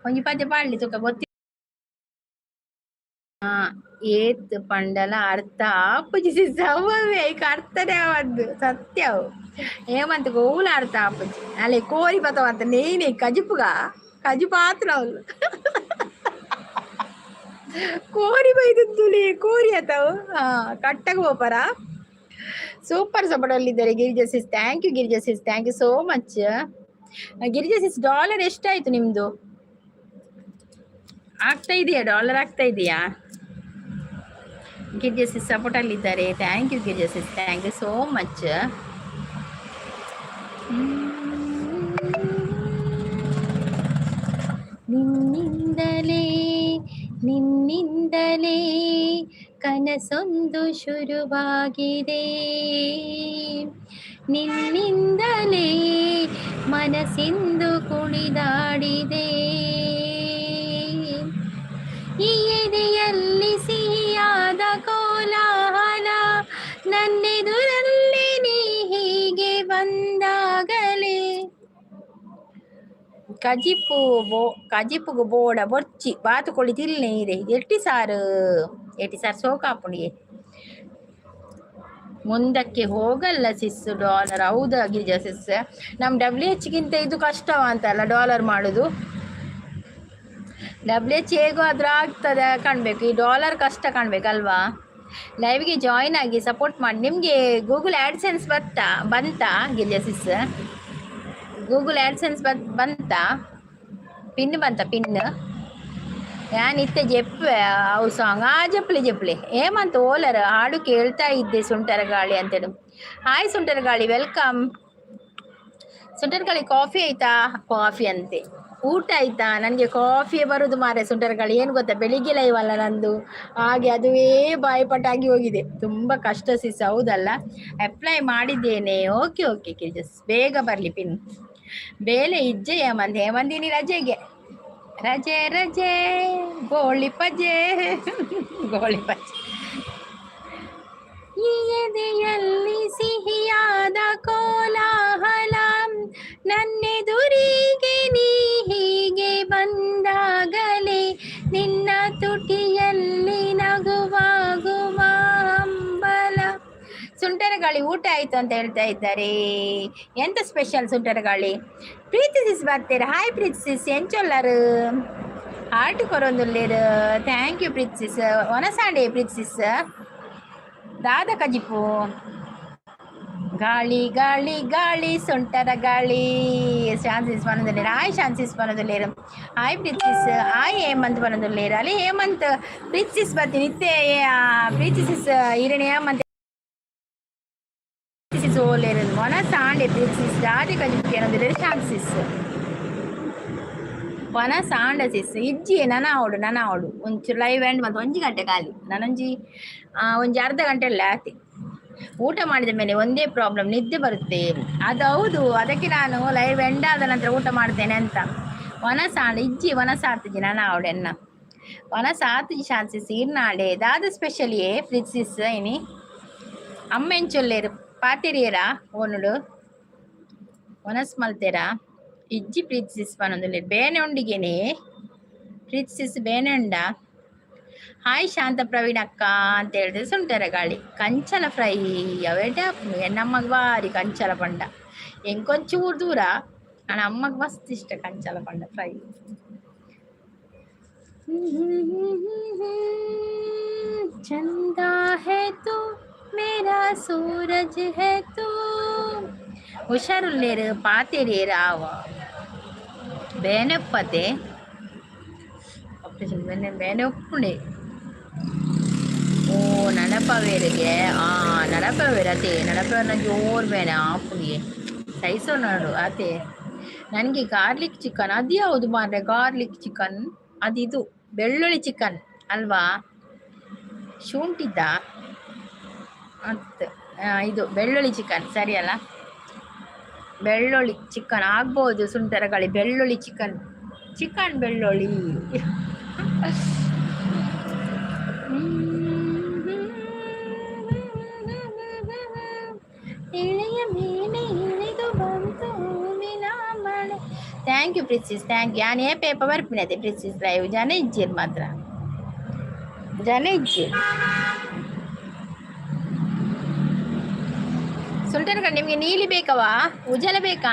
ಒಂಜಿ ಪದ್ಯ ಪಾಡ್ಲಿ ತುಕ ಗೊತ್ತಿ. ಏತ್ ಪಂಡಲ ಅರ್ಥ ಆಪುಜಿ ಸಿಸ್. ಅವ್ವೇ ಐಕ್ ಅರ್ಥನೇ ಆವದ್ದು ಸತ್ಯ. ಅವು ಏಮಂತ ಓವುಲ ಅರ್ಥ ಆಪುಜಿ. ಅಲೆ ಕೋರಿ ಬತ್ತವಂತ ನೇನೆ ಕಜಿಪುಗ ಕಜಿಪು ಆತ್ರ ಅವ್ಲು ಕೋರಿ ಬೈದುಲಿ ಕೋರಿ ಆತವು. ಹಾ, ಕಟ್ಟಗ ಹೋಪರ. ಸೂಪರ್ ಸಪೋರ್ಟ್ ಇದ್ದಾರೆ Girija sis. Thank you Girija sis, thank you so much Girija sis. Dollar ಎಷ್ಟಾಯ್ತು ನಿಮ್ದು? ಆಗ್ತಾ ಇದೆಯಾ? ಡಾಲರ್ ಆಗ್ತಾ ಇದೆಯಾ? ಗಿರಿಜಾ ಸಿಸ್ ಸಪೋರ್ಟ್ ಅಲ್ಲಿ ಇದ್ದಾರೆ. Thank you Girija sis, thank you so much. ನಿನ್ನಿಂದಲೇ ನಿನ್ನಿಂದಲೇ ಕನಸೊಂದು ಶುರುವಾಗಿದೆ, ನಿನ್ನಿಂದಲೇ ಮನಸ್ಸಿಂದು ಕುಣಿದಾಡಿದೆ. ಈ ಎದೆಯಲ್ಲಿ ಸಿಹಿಯಾದ ಕೋಲಾಹಲ, ನನ್ನೆದುರಲ್ಲಿ ನೀ ಹೀಗೆ ಬಂದಾಗಲೇ. ಕಜಿಪು ಬೋ ಕಜಿಪುಗು ಬೋಡ ಬೊರ್ಚಿ ಬಾತುಕೊಳ್ಳಿ ತಿಲ್ನೆ ಇದೆ. ಎಟ್ಟಿ ಸಾರು, ಎಟ್ಟಿ ಸಾರು ಸೋಕಾಪುಣಿಗೆ ಮುಂದಕ್ಕೆ ಹೋಗಲ್ಲ ಸಿಸ್ ಡಾಲರ್. ಹೌದಾ ಗಿರಿಜಾ ಸಿಸ್? ನಮ್ಮ ಡಬ್ಲ್ಯೂ ಎಚ್ಗಿಂತ ಇದು ಕಷ್ಟವ ಅಂತಲ್ಲ ಡಾಲರ್ ಮಾಡೋದು. ಡಬ್ಲ್ಯೂ ಎಚ್ ಹೇಗೋ ಆದ್ರೂ ಆಗ್ತದೆ ಕಾಣ್ಬೇಕು, ಈ ಡಾಲರ್ ಕಷ್ಟ ಕಾಣ್ಬೇಕಲ್ವಾ? ಲೈವ್ಗೆ ಜಾಯಿನ್ ಆಗಿ ಸಪೋರ್ಟ್ ಮಾಡಿ. ನಿಮಗೆ ಗೂಗಲ್ ಆ್ಯಡ್ಸೆನ್ಸ್ ಬರ್ತಾ ಬಂತಾ ಗಿರಿಜಾ ಸಿಸ್? ಗೂಗಲ್ ಆ್ಯಡ್ಸೆನ್ಸ್ ಬಂತಾ? ಪಿನ್ ಬಂತ ಪಿನ್? ಯಾನ್ ಇತ್ತೆ ಜೆಪ್ಪೆ ಅವು ಸಾಂಗ್. ಆ ಜಪ್ಲಿ ಜಪ್ಲಿ ಹೇಮಂತ್ ಓಲರ್? ಹಾಡು ಕೇಳ್ತಾ ಇದ್ದೆ ಸುಂಟರ ಗಾಳಿ ಅಂತೇಳಿ. ಹಾಯ್ ಸುಂಟರ ಗಾಳಿ, welcome. ಸುಂಟರ ಗಾಳಿ, ಕಾಫಿ ಆಯ್ತಾ? ಕಾಫಿ ಅಂತೆ, ಊಟ ಆಯ್ತಾ? ನನಗೆ ಕಾಫಿಯೇ ಬರುದು ಮಾರೆ ಸುಂಟರ ಗಾಳಿ. ಏನು ಗೊತ್ತಾ, ಬೆಳಿಗ್ಗೆ ಲೈವ್ ಅಲ್ಲ ನಂದು, ಹಾಗೆ ಅದುವೇ ಬಾಯಿಪಟ್ಟಾಗಿ ಹೋಗಿದೆ. ತುಂಬ ಕಷ್ಟ ಸಿಸ್. ಹೌದಲ್ಲ? ಅಪ್ಲೈ ಮಾಡಿದ್ದೇನೆ. ಓಕೆ ಓಕೆ ಕಿರಿಜಸ್, ಬೇಗ ಬರಲಿ ಪಿನ್. ಬೇಲೆ ಇಜ್ಜೆ ಹೇಮಂತ್? ಹೇಮಂದಿನಿ ರಜೆಗೆ. ರಜೆ ರಜೆ ಗೋಳಿ ಪಜೆ ಗೋಳಿ ಪಜೆ. ಈ ಎದೆಯಲ್ಲಿ ಸಿಹಿಯಾದ ಕೋಲಾಹಲ, ನನ್ನೆದುರಿಗೆ ನೀ ಹೀಗೆ ಬಂದಾಗಲೇ, ನಿನ್ನ ತುಟಿಯಲ್ಲಿ ನಗುವಾಗುವ ಹಂಬಲ. ಸುಂಟರಗಾಳಿ ಊಟ ಆಯ್ತು ಅಂತ ಹೇಳ್ತಾ ಇದ್ದಾರೆ. ಎಂತ ಸ್ಪೆಷಲ್ ಸುಂಟರಗಾಳಿ? ಪ್ರೀತಿ ಸಿಸ್ ಬರ್ತೀರ. ಹಾಯ್ ಪ್ರೀತಿ ಸಿಸ್, ಎಂಚೊಲ್ಲರು? ಹಾರ್ಟ್ ಕೊರೊಂದುಲ್ಲೇರು. Thank you Preethi sis. ಒನಸಾಂಡೆ ಪ್ರೀತಿ ಸಿಸ್, ದಾದ ಕಜಿಪು? ಗಾಳಿ ಗಾಳಿ ಗಾಳಿ ಸುಂಟರ ಗಾಳಿ. ಶಾಂತಿಸ್ ಪನೊಂದುಲ್ಲೇರು. ಹಾಯ್ ಶಾಂತಿಸ್ ಪನೊಂದುಲ್ಲೇರು. Hi Preethi sis. Hi Hemanth ಪನೊಂದುಲ್ಲೇರು. ಅಲ್ಲಿ ಹೇಮಂತ್, ಪ್ರೀತಿ ಸಿಸ್ ಬರ್ತೀನಿ ಇತ್ತೆ. ಪ್ರೀತಿ ಸಿಸ್ ಇರಣೆ ಹೇಮಂತ್ ಸಿಸ್ ಓಲೇರು. ಒನಸಾಂಡೆ ಪ್ರೀತಿ ಸಿಸ್, ದಾದಿ ಕಜಿಪು ಕೇನೊಂದುಲ್ಲೇರು ಶಾಂತಿಸ್? ವನಸಾಂಡ ಸಿಸ್. ಇಜ್ಜಿ, ನನ ಅವಡು ನನ ಅವಡು. ಒಂಚೂರು ಲೈವ್ ಎಂಡ್ ಮತ್ತು 1 ಗಂಟೆ ಖಾಲಿ. ನಾನೊಂಜಿ ಒಂಜಿ ಅರ್ಧ ಗಂಟೆ ಅಲ್ಲ ಆತಿ. ಊಟ ಮಾಡಿದ ಮೇಲೆ ಒಂದೇ ಪ್ರಾಬ್ಲಮ್, ನಿದ್ದೆ ಬರುತ್ತೆ. ಅದು ಹೌದು, ಅದಕ್ಕೆ ನಾನು ಲೈವ್ ಎಂಡ್ ಆದ ನಂತರ ಊಟ ಮಾಡ್ತೇನೆ ಅಂತ. ವನಸಾಂಡ ಇಜ್ಜಿ, ವನಸಾತಿಜಿ ನಾನು ಅವಡೆನ್ನ ವನಸಾತಿಜಿ. ಶಾಂತಿ ಈರ್ನಾಡೆ ದಾದ ಸ್ಪೆಷಲ್ ಏ ಫ್ರಿಜ್ ಸಿಸ್ ಇನಿ? ಅಮ್ಮ ಎಂಚೊಲ್ಲೇರು? ಪಾತೆರಿಯರಾ? ಓನುಡು ವನಸ್ ಮಲ್ತೇರಾ? ಇಜ್ಜಿ ಪ್ರೀತಿ ಸಿಸ್ ಪನೊಂದುಲ್ಲೆರ್. ಬೇನೆ ಉಂಡಿಗೆನೆ ಪ್ರೀತಿ ಸಿಸ್, ಬೇನೆ ಉಂಡ? ಹಾಯ್ ಶಾಂತ ಪ್ರವೀಣ್ ಅಕ್ಕ ಅಂತ ಹೇಳಿದ್ರೆ ಸುಂಟರ ಗಾಳಿ. ಕಂಚಲ ಫ್ರೈ ಅವೇಟ. ನಮ್ಮಗ್ ಬಾರಿ ಕಂಚಲ ಪಂಡ. ಎಂಕೊಂಚೂರು ದೂರ ನನ್ನ ಅಮ್ಮಗ್ ಮಸ್ತ್ ಇಷ್ಟ ಕಂಚಲ ಪಂಡ ಫ್ರೈ. चंदा है तू, मेरा सूरज है तू. ಹುಷಾರುಲ್ಲೇರು ಪಾತೆರಿಯರು ಆವ ಬೇನೆಪ್ಪತೆ ಆಪರೇಷನ್ ಬೇನೆ ಬೇನೆ ಉಪ್ಪುಂಡೆ. ಓ ನಡಪವೇರಿಗೆ. ಆ ನಡಪವೇರು ಅದೇ ನಡಪವೇರ್ನ ಜೋರು ಬೇನೆ ಆಪುಂಡಿಗೆ ಸೈಸೋ ನೋಡು ಅದೇ. ನನಗೆ ಗಾರ್ಲಿಕ್ ಚಿಕನ್ ಅದು ಯಾವುದು ಮಾರ್ರೆ? ಗಾರ್ಲಿಕ್ ಚಿಕನ್ ಅದು ಇದು ಬೆಳ್ಳುಳ್ಳಿ ಚಿಕನ್ ಅಲ್ವಾ? ಶುಂಠಿದ್ದ ಅತ್ ಇದು ಬೆಳ್ಳುಳ್ಳಿ ಚಿಕನ್ ಸರಿ ಅಲ್ಲ? ಬೆಳ್ಳುಳ್ಳಿ ಚಿಕನ್ ಆಗ್ಬೋದು. ಸುಂಟರಗಾಳಿ ಬೆಳ್ಳುಳ್ಳಿ ಚಿಕನ್, ಚಿಕನ್ ಬೆಳ್ಳುಳ್ಳಿ. ಇಳೆಯ ಮೇಲೆ ಇಳಿದು ಬಂತು ಹೂವಿನ ಮಳೆ. Thank you ಪ್ರಿನ್ಸಿಸ್, thank you. ಯಾನ್ ಏಪ ಬರ್ಪಿನತೆ ಪ್ರಿನ್ಸಿಸ್ ಲೈವ್? ಜನ ಇಜ್ಜಿರ್ ಮಾತ್ರ, ಜನ ಇಜ್ಜಿರ್. ಸುಂಟರ್ಗ ನಿಮಗೆ ನೀಲಿ ಬೇಕವಾ, ಉಜಲ ಬೇಕಾ?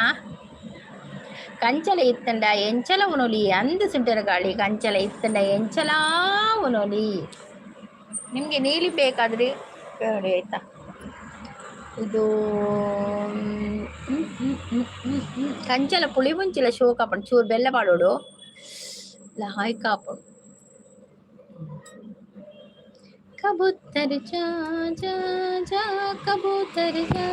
ಕಂಚಲ ಇತ್ತಂಡ ಎಂಚಲ ಉನೊಲಿ ಅಂದು ಸುಂಟರ ಗಾಳಿ. ಕಂಚಲ ಇತ್ತಂಡ ಎಂಚಲ ಉನೊಲಿ. ನಿಮಗೆ ನೀಲಿ ಬೇಕಾದರೆ ನೋಡಿ, ಆಯ್ತಾ? ಇದು ಕಂಚಲ ಪುಳಿ ಮುಂಚಿಲ ಶೋಕ್ ಆಪುಂಡು. ಚೂರು ಬೆಲ್ಲ ಪಾಡೋಡು, ಲಾಯ್ಕ್ ಆಪುಂಡು. कबूतर जा जा जा, कबूतर जा।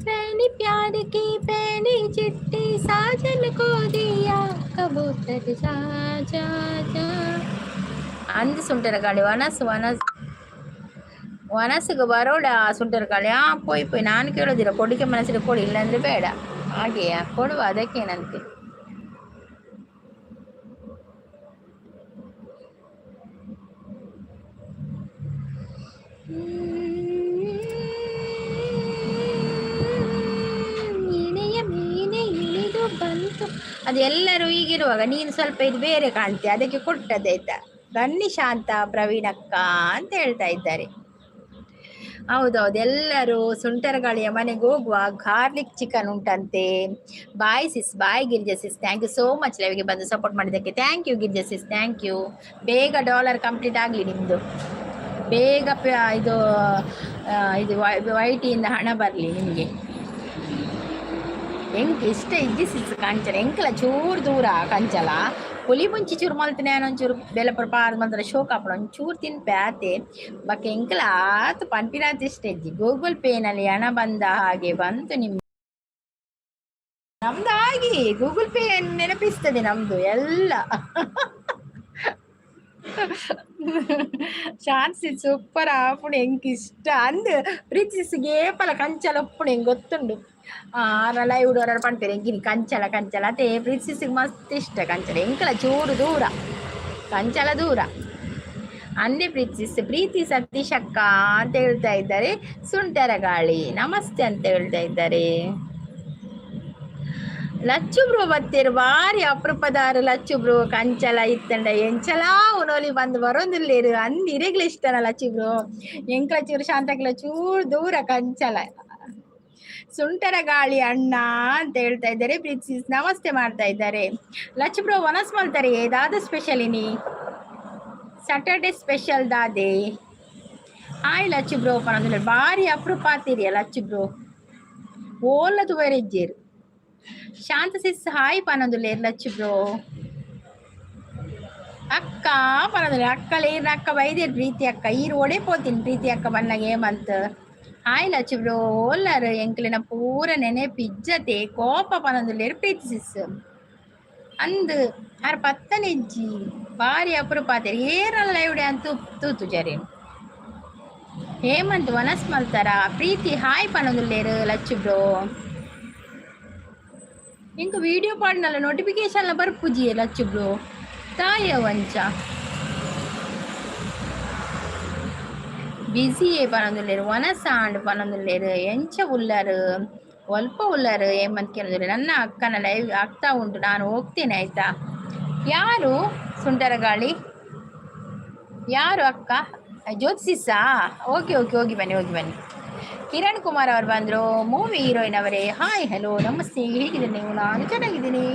मैंने प्यार की पहली चिट्ठी साजन को दिया, कबूतर जा जा जा. ಅಂದು ಸುಂಟರಗಾಳಿ ವನಸು ವನಸ್ ವನಸ್ಸಿಗೆ ಬರೋಡ ಸುಂಟರಗಾಳಿ. ಆ ಪೋಯ್ ಪೋಯ್, ನಾನು ಕೇಳೋದಿಲ್ಲ. ಕೊಡಿಕೆ ಮನಸ್ಸಿಗೆ ಕೊಡಿ, ಇಲ್ಲಾಂದ್ರೆ ಬೇಡ. ಹಾಗೆಯಾ? ಕೊಡುವ, ಅದಕ್ಕೇನಂತೆ? ಇಣೆಯ ಮೇಲೆ ಇಳಿದು ಬಂತು. ಅದು ಎಲ್ಲರೂ ಹೀಗಿರುವಾಗ ನೀನು ಸ್ವಲ್ಪ ಇದು ಬೇರೆ ಕಾಣ್ತೀಯ, ಅದಕ್ಕೆ ಕೊಟ್ಟದ್ದಾಯ್ತಾ? ಬನ್ನಿ ಶಾಂತ ಪ್ರವೀಣಕ್ಕ ಅಂತ ಹೇಳ್ತಾ ಇದ್ದಾರೆ. ಹೌದೌದು, ಎಲ್ಲರೂ ಸುಂಟರಗಾಳಿಯ ಮನೆಗೆ ಹೋಗುವ. ಗಾರ್ಲಿಕ್ ಚಿಕನ್ ಉಂಟಂತೆ. Bye sis, bye Girija sis, thank you so much ಲೈವ್ಗೆ ಬಂದು ಸಪೋರ್ಟ್ ಮಾಡಿದ್ದಕ್ಕೆ. Thank you Girija sis, thank you. ಬೇಗ ಡಾಲರ್ ಕಂಪ್ಲೀಟ್ ಆಗಲಿ ನಿಮ್ಮದು, ಬೇಗ ಇದು ಇದು ವೈಟಿಯಿಂದ ಹಣ ಬರಲಿ ನಿಮಗೆ. ಎಂಕ್ ಇಷ್ಟ ಇಜ್ಜಿ ಸಿಸ್ ಕಂಚಲ. ಎಂಕಲ ಚೂರು ದೂರ ಕಂಚಲ. ಪುಲಿ ಮುಂಚಿ ಚೂರು ಮಲ್ತನೆ, ಒಂಚೂರು ಬೆಲಪುರ ಪಾರ್ ಮಲ್ತರೆ ಶೋಕ್ ಆಪುಂಡು. ಒಂಚೂರು ತಿನ್ಪೆ ಆತೆ. ಬೊಕ್ಕ ಎಂಕಲ ಆತ್ ಪನ್ಪಿನಾತ್ ಇಷ್ಟ ಇಜ್ಜಿ. ಗೂಗಲ್ ಪೇನಲ್ಲಿ ಹಣ ಬಂದ ಹಾಗೆ ಬಂತು ನಿಮ್ ನಮ್ದು. ಆಗಿ ಗೂಗಲ್ ಪೇ ನೆನಪಿಸ್ತದೆ ನಮ್ದು ಎಲ್ಲ. ಶಾನ್ಸಿ ಸೂಪರ್ ಆಪುಂಡು, ಎಂಕ್ ಇಷ್ಟ ಅಂದ್. ಪ್ರೀತಿಸಿಗೆ ಏಪಲ ಕಂಚಲ ಉಪ್ಪುಂಡು, ಎಂಕ್ ಗೊತ್ತುಂಡು. ಆರ ಲೈವ್ ಹೊರ ಪನ್ಪೆರ್ ಎಂಕಿನಿ ಕಂಚಲ ಕಂಚಲ ಅತೆ. ಪ್ರೀತಿಸಿಗೆ ಮಸ್ತ್ ಇಷ್ಟ ಕಂಚಲ. ಎಂಕಲ ಚೂರು ದೂರ ಕಂಚಲ, ದೂರ ಅಂದೆ ಪ್ರೀತಿಸ್. ಪ್ರೀತಿ ಸತೀಶ್ ಅಕ್ಕ ಅಂತ ಹೇಳ್ತಾ ಇದ್ದಾರೆ. ಸುಂಟರ ಗಾಳಿ ನಮಸ್ತೆ ಅಂತ ಹೇಳ್ತಾ ಇದ್ದಾರೆ. ಲಚ್ಚು ಬ್ರೋ ಬತ್ತೇರು, ಬಾರಿ ಅಪರೂಪದಾರು ಲಚ್ಚು ಬ್ರೋ. ಕಂಚಲ ಇತ್ತಂಡ ಎಂಚಲ ಉನೋಲಿ ಬಂದು ಬರೋದಿಲ್ಲೇರು ಅಂದ್. ಇರೆಗ್ಲ ಇಷ್ಟನ ಲಚ್ಚು ಬ್ರೋ? ಎಂಕ್ಲ ಚೂರು ಶಾಂತಕ್ಲ ಚೂರು ದೂರ ಕಂಚಲ. ಸುಂಟರ ಗಾಳಿ ಅಣ್ಣ ಅಂತ ಹೇಳ್ತಾ ಇದ್ದಾರೆ. ಪ್ರೀತಿ ನಮಸ್ತೆ ಮಾಡ್ತಾ ಇದ್ದಾರೆ. ಲಚ್ಚು ಬ್ರೋ ವನಸ್ ಮಲ್ತಾರೆ. ದಾದ ಸ್ಪೆಷಲ್ ಇನಿ? ಸ್ಯಾಟರ್ಡೆ ಸ್ಪೆಷಲ್ ದಾದೆ? ಹಾಯ್ ಲಚ್ಚು ಬ್ರೋ ಪನೊಂದುಲ್ಲೆರ್. ಬಾರಿ ಅಪರೂಪ ಆತಿರಿಯ ಲಚ್ಚು ಬ್ರೋ, ಓಲ್ಲ ತೂವರೆ ಇಜ್ಜೆರ್. ಶಾಂತ ಸಿಸ್ ಹಾಯ್ ಪನೊಂದುಲ್ಲೆರ್ ಲಚ್ಚು ಬ್ರೋ. ಅಕ್ಕ ಪನೊಂದುಲ್ಲೆರ್. ಅಕ್ಕಲ ಈರ್ನ ಅಕ್ಕ ಬೈದೆರ್. ಪ್ರೀತಿ ಅಕ್ಕ ಈರ್ ಒಡೆ ಪೋತೀನಿ. ಪ್ರೀತಿ ಅಕ್ಕ ಬನ್ನಾಗ ಹೇಮಂತ್. ಹಾಯ್ ಲಚ್ಚು ಬ್ರೋ, ಓಲ್ಲರ್? ಎಂಕ್ಲೆನ ಪೂರ ನೆನೆಪಿಜ್ಜತೆ, ಕೋಪ ಪನೊಂದುಲ್ಲೆರ್ ಪ್ರೀತಿ ಸಿಸ್. ಅಂದ್ ಆರ್ ಪತ್ತನೆಜ್ಜಿ. ಬಾರಿ ಅಪರೂಪ ಆತೆರ್. ಏರಲ್ಲ ಲೈವ್ಡೆ ಅಂತ ತೂತುಜರೇನು. ಹೇಮಂತ್ ವನಸ್ ಮಲ್ತಾರ? ಪ್ರೀತಿ ಹಾಯ್ ಪನೊಂದುಲ್ಲೆರ್ ಲಚ್ಚು ಬ್ರೋ. ಇಂಕ್ ವಿಡಿಯೋ ಪಾಡ್ನಲ್ಲ ನೋಟಿಫಿಕೇಶನ್ ಬರ್ಪುಜಿ ಲಚ್ಚು ಬ್ರೋ, ತಾಯ ವಂಚ? ಬಿಸಿಯೇ ಪನೊಂದುಲ್ಲೆರ್. ವನಸ್ ಆಂಡ್ ಪನೊಂದುಲ್ಲೆರ್. ಎಂಚ ಉಲ್ಲರ್, ಒಲ್ಪ ಉಲ್ಲರ್ ಹೇಮಂತ್ ಕೇನೊಂದುಲ್ಲೆರ್. ನನ್ನ ಅಕ್ಕನ ಲೈವ್ ಆಗ್ತಾ ಉಂಟು, ನಾನು ಹೋಗ್ತೇನೆ ಆಯ್ತಾ? ಯಾರು ಸುಂಟರಗಾಳಿ? ಯಾರು ಅಕ್ಕ? ಜ್ಯೋತಿಸಾ? ಓಕೆ ಓಕೆ, ಹೋಗಿ ಬನ್ನಿ, ಹೋಗಿ ಬನ್ನಿ. ಕಿರಣ್ ಕುಮಾರ್ ಅವರು ಬಂದರು. ಮೂವಿ ಹೀರೋಯಿನ್ ಅವರೇ ಹಾಯ್, ಹಲೋ, ನಮಸ್ತೆ. ಹೇಗಿದ್ದೀರಿ ನೀವು? ನಾನು ಚೆನ್ನಾಗಿದ್ದೀನಿ.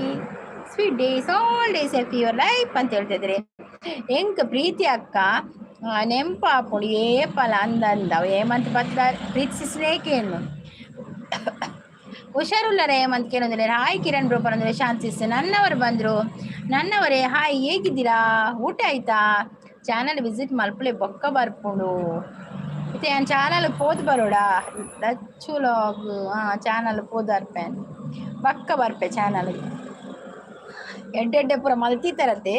Sweet days, all days happy your life ಅಂತ ಹೇಳ್ತಾ ಇದ್ದಾರೆ. ಎಂಕ್ ಪ್ರೀತಿ ಅಕ್ಕ ನೆಂಪಾಪುಂಡು ಏಪಲ ಅಂದಂದ ಹೇಮಂತ್ ಬತ್ತ ಪ್ರೀತಿ ಸ್ನೇಹಕೇನು. ಹುಷಾರುಲ್ಲರ ಹೇಮಂತ್ ಕೇಳಂದ್ರೆ. ಹಾಯ್ ಕಿರಣ್ ಬ್ರೋ ಪರಂದ್ರೆ. ಶಾಂತಿಸ್ ನನ್ನವರು ಬಂದರು. ನನ್ನವರೇ ಹಾಯ್, ಹೇಗಿದ್ದೀರಾ? ಊಟ ಆಯ್ತಾ? ಚಾನಲ್ ವಿಸಿಟ್ ಮಲ್ಪುಲೆ, ಬೊಕ್ಕ ಬರ್ಪುಂಡು. ಇತ್ತೆ ಯಾನ್ ಚಾನಲ್ ಪೋದು ಬರೋಡ? ಲಚ್ಚು ಲಾಗ್ ಚಾನಲ್ ಪೋದು ಬರ್ಪೆ, ಬೊಕ್ಕ ಬರ್ಪೆ ಚಾನಲ್. ಎಡ್ಡೆ ಎಡ್ಡೆ ಪೂರ ಮಲ್ತಿತ್ತರತೆ.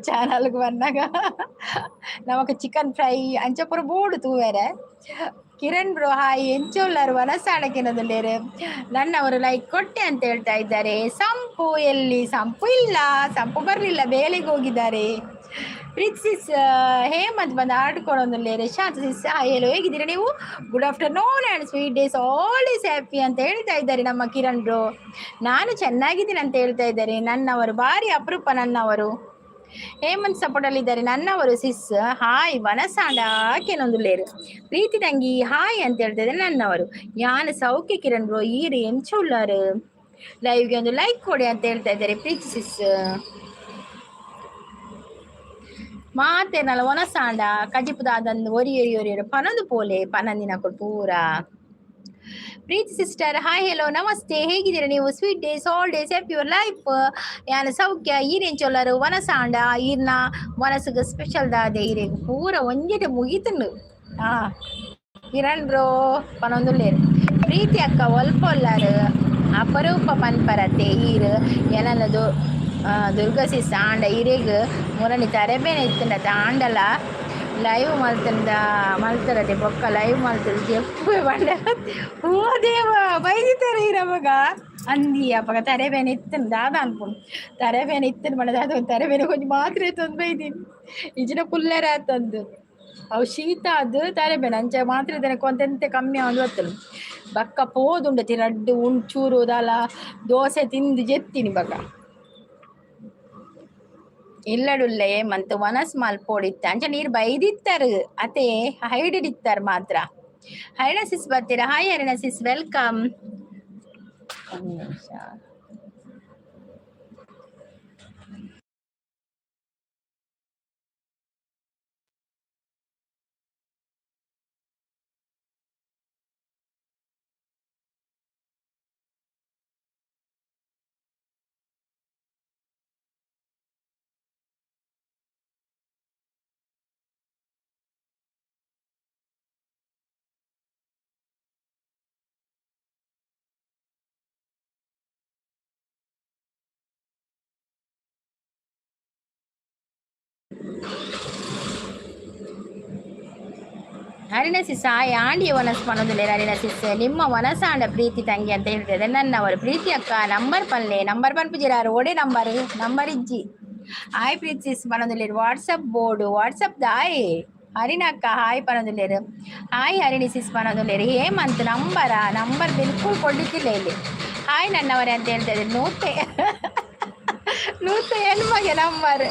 ಚಾನಲ್ಗ್ ಬನ್ನಗ ನಮಕ್ ಚಿಕನ್ ಫ್ರೈ ಅಂಚ ಪೂರ ಬೋಡು ತೂವೆರೆ. Kiran bro hi. ಎಂಚೊಲ್ಲಾರು ವನಸಾಡಕಿನದಲ್ಲೇರು. ನನ್ನವರು ಲೈಕ್ ಕೊಟ್ಟೆ ಅಂತ ಹೇಳ್ತಾ ಇದ್ದಾರೆ. ಸಂಪು ಎಲ್ಲಿ? ಸಂಪು ಇಲ್ಲ, ಸಂಪು ಬರಲಿಲ್ಲ, ಬೇಲೆಗೆ ಹೋಗಿದ್ದಾರೆ. ಪ್ರೀತಿ ಸಿಸ್, ಹೇಮಂತ್ ಬಂದು ಆಡ್ಕೊಳ್ಳೋದಲ್ಲೇರೆ. ಶಾಂತ ಸಿಸ್ ಹಾಯ್, ಹೇಳು, ಹೇಗಿದ್ದೀರಾ ನೀವು? Good afternoon and sweet days, all is happy ಅಂತ ಹೇಳ್ತಾ ಇದ್ದಾರೆ ನಮ್ಮ ಕಿರಣ್ ಬ್ರೋ. ನಾನು ಚೆನ್ನಾಗಿದ್ದೀನಿ ಅಂತ ಹೇಳ್ತಾ ಇದ್ದಾರೆ ನನ್ನವರು. ಭಾರಿ ಅಪರೂಪ ನನ್ನವರು. ಹೇಮಂತ್ ಸಪೋರ್ಟ್ ಅಲ್ಲಿ ಇದ್ದಾರೆ ನನ್ನವರು. ಸಿಸ್ ಹಾಯ್, ವನಸಾಂಡ ಲೇರು. ಪ್ರೀತಿ ತಂಗಿ ಹಾಯ್ ಅಂತ ಹೇಳ್ತಾ ಇದ್ದಾರೆ ನನ್ನವರು. ಯಾನ್ ಸೌಖ್ಯ ಕಿರಣ್ ಬ್ರೋ, ಈರು ಎಂಚ ಉಳ್ಳಾರು? ಲೈವ್ಗೆ ಒಂದು ಲೈಕ್ ಕೊಡಿ ಅಂತ ಹೇಳ್ತಾ ಇದ್ದಾರೆ ಪ್ರೀತಿ ಸಿಸ್. ಮಾತೇನಲ್ಲ ವನಸಾಂಡ ಕಜಿಪುದಾದಂದು ಒರಿ ಒರಿ ಒರಿ ಪನೊಂದು ಪೋಲೆ ಪನಂದಿನ ಪೂರ. ಪ್ರೀತಿ ಸಿಸ್ಟರ್ ಹಾಯ್, ಹೆಲೋ, ನಮಸ್ತೆ, ಹೇಗಿದ್ದೀರಾ ನೀವು? Sweet days, all days happy your life. ಯಾನ ಸೌಖ್ಯ, ಈರೇನ್ ಚೊಲ್ಲರು? ವನಸಾಂಡ ಈರ್ನ ವನಸುಗ ಸ್ಪೆಷಲ್ ದಾದೆ ಈರೆಗ್ ಪೂರ ಒಂಜೆಟೆ ಮುಗಿತುಂಡು. ಹಾ ಕಿರಣ್ ಬ್ರೋ ಪನೊಂದುಲ್ಲೇರು. ಪ್ರೀತಿ ಅಕ್ಕ ಒಲ್ಪೊಲ್ಲಾರು? ಅಪರೂಪ ಪನ್ಪರತೆ ಈರ್ ಎನನದು. ದುರ್ಗಾ ಸಿಸ್ ಆಂಡ ಇರೆಗ್ ಮುರಣಿ ತರೆಬೇನೆ ಇತ್ತುಂಡತ. ಆಂಡಲ ಲೈವ್ ಮಲ್ತಂದ ಮಲ್ತರತೆ ಬೊಕ್ಕ ಲೈವ್ ಮಲ್ತದ ಜೆಪ್ಪು ಪಂಡ. ಓ ದೇವ, ಬೈದಿತ್ತಾರೆ ಈರಪಗ ಅಂದಿ. ಅಪಗ ತರೆಬೇನೆ ಇತ್ತುಂಡು ದಾದ ಅನ್ಪುಂಡು. ತರೆಬೇನೆ ಇತ್ತುಂಡು ಪಂಡ ದಾದ? ತರೆಬೇನೆ ಒಂಜಿ ಮಾತ್ರೆ ತಂದು ಬೈದಿನಿ. ಇಜಿಡ ಕುಲ್ಲೆರ ಆತಂದು ಅವು ಶೀತ ಆದ್ ತರೆಬೇನೆ ಅಂಚ ಮಾತ್ರೆ ಕೊಂತೆಂತೆ ಕಮ್ಮಿ ಆವೊಂದು ಬತ್ತುಂಡು. ಬೊಕ್ಕ ಪೋದುಂಡತಿ ರಡ್ಡ್ ಚೂರು ದಾಲ ದೋಸೆ ತಿಂದು ಜೆತ್ತಿನಿ. ಬೊಕ ಇಲ್ಲಡುಲ್ಲೆ ಮಂತ್ ವನಸ್ ಮಲ್ಪೊಡಿತ್ತ. ಅಂಚ ನೀರ್ ಬೈದಿತ್ತರು ಅತೆ, ಹೈಡಿಡಿತ್ತರ್ ಮಾತ್ರ. ಹರಿಣ ಸಿಸ್ ಬರ್ತೀರಾ? Hi Harina sis, welcome. ಒಂದು ನಿಮಿಷ. ಹರಿಣ ಸಿಸ್ ಆಯ್. ಆಂಡಿಯ ವನಸ್ ಪನೊಂದುಲ್ಲೆರ್ ಹರಿಣ ಸಿಸ್. ನಿಮ್ಮ ವನಸಾಂಡ ಪ್ರೀತಿ ತಂಗಿ ಅಂತ ಹೇಳ್ತಿದೆ ನನ್ನವರು. ಪ್ರೀತಿ ಅಕ್ಕ ನಂಬರ್ ಪನ್ಲೆ. ನಂಬರ್ ಪನ್ಪುಜಿರಾರು ಒಡೆ ನಂಬರ್? ನಂಬರ್ ಇಜ್ಜಿ. ಹಾಯ್ ಪ್ರೀತಿ ಸಿಸ್ ಪನೊಂದುಲ್ಲೆರ್. ವಾಟ್ಸಪ್ ಬೋರ್ಡು ವಾಟ್ಸಪ್ ದಾಯ್. ಹರಿಣ ಅಕ್ಕ ಹಾಯ್ ಪನೊಂದುಲ್ಲೆರ್. ಹಾಯ್ ಹರಿಣಿ ಸಿಸ್ ಪನೊಂದುಲ್ಲೆರ್. ಹೇಮಂತ್ ನಂಬರ? ನಂಬರ್ ಬಿಲ್ಕುಲ್ ಕೊಡ್ಲಿಕ್ಕಿಲ್ಲ ಇಲ್ಲಿ. ಹಾಯ್ ನನ್ನವರೇ ಅಂತ ಹೇಳ್ತಾ ಇದ್ದಾರೆ. 180ಗೆ ನಂಬರ್.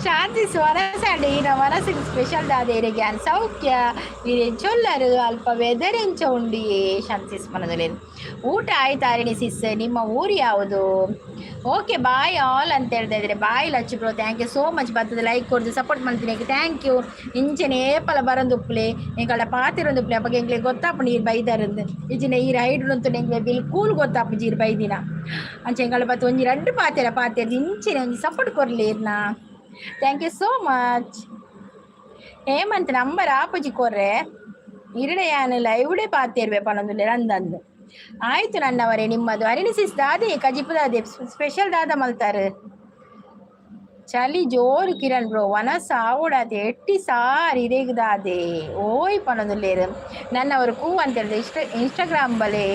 ಶಾಂತಿ ಸ್ವರಸಾಂಡೆ ಈನ ಮನಸ್ಸಿಗೆ ಸ್ಪೆಷಲ್ ದಾದ. ಸೌಖ್ಯ, ಚೊಲ್ಲರು? ಅಲ್ಪ ವೆದರ್ ಎಂಚ ಉಂಡು? ಶಾಂತಿ ಮನದಲ್ಲಿ. ಊಟ ಆಯ್ತಾ ಹರಿಣಿ ಸಿಸ್? ನಿಮ್ಮ ಊರು ಯಾವುದು? ಓಕೆ, ಬಾಯ್ ಆಲ್ ಅಂತ ಹೇಳ್ತಾ ಇದ್ದಾರೆ. Bye Lachu bro, thank you so much. ಬರ್ತದೆ ಲೈಕ್ ಕೊಡ್ದು ಸಪೋರ್ಟ್ ಮಾಡ್ತೀನಿ, thank you. ಇಂಚನೆ ಏಪಲ ಬರಂದುಪ್ಲೆ, ಎಂಕಡ ಪಾತಿರೊಂದುಪ್ಲೆ. ಅಪ್ಪಗೆ ಎಂಕ್ಲೆ ಗೊತ್ತಾಪುಂಡು ಈರ್ ಬೈದಾರಂದು. ಇಜಿನ ಈ ರೈಡ್ ಉಂತು ಎಂಕ್ಲೆ ಬಿಲ್ಕೂಲ್ ಗೊತ್ತಾಪುಜಿ ಈರ್ ಬೈದಿನ. ಅಂಚ ಎಂಕಳ ಬತ್ತು ಒಂಜಿ ರಡ್ಡು ಪಾತೆರ ಪಾತೆರ ಇಂಚನೆ ಒಂಜಿ ಸಪೋರ್ಟ್ ಕೊರ್ಲಿ ಇರ್ನ. Thank you so much. Hemant number ಆಪುಜಿ ಕೊರ್ರೆ. ಇರಡೆ ಯಾನ್ ಲೈವ್ಡೆ ಪಾತೆರ್ವೆ ಪನೊಂದುಲ್ಲೆರ್. ಅಂದಂದು ಆಯ್ತು ನನ್ನವರೇ ನಿಮ್ಮದು. ಹರಿಣಿ ಸಿಸ್ ದಾದೆ ಕಜಿಪು ದಾದೆ ಸ್ಪೆಷಲ್ ದಾದ ಮಲ್ತಾರೆ? ಚಳಿ ಜೋರು ಕಿರಣ್ ಬ್ರೋ, ವನಸ್ ಆವೊಡಾತೆ. ಎಟ್ಟಿ ಸಾರ್ ಇರೆಗ್ ದಾದೆ ಓಯ್ ಪನೊಂದುಲ್ಲೆರ್ ನನ್ನವರು. ಕೂ ಅಂತ ಹೇಳಿದೆ. ಇನ್ಸ್ಟಾಗ್ರಾಮ್ ಬಲೆ.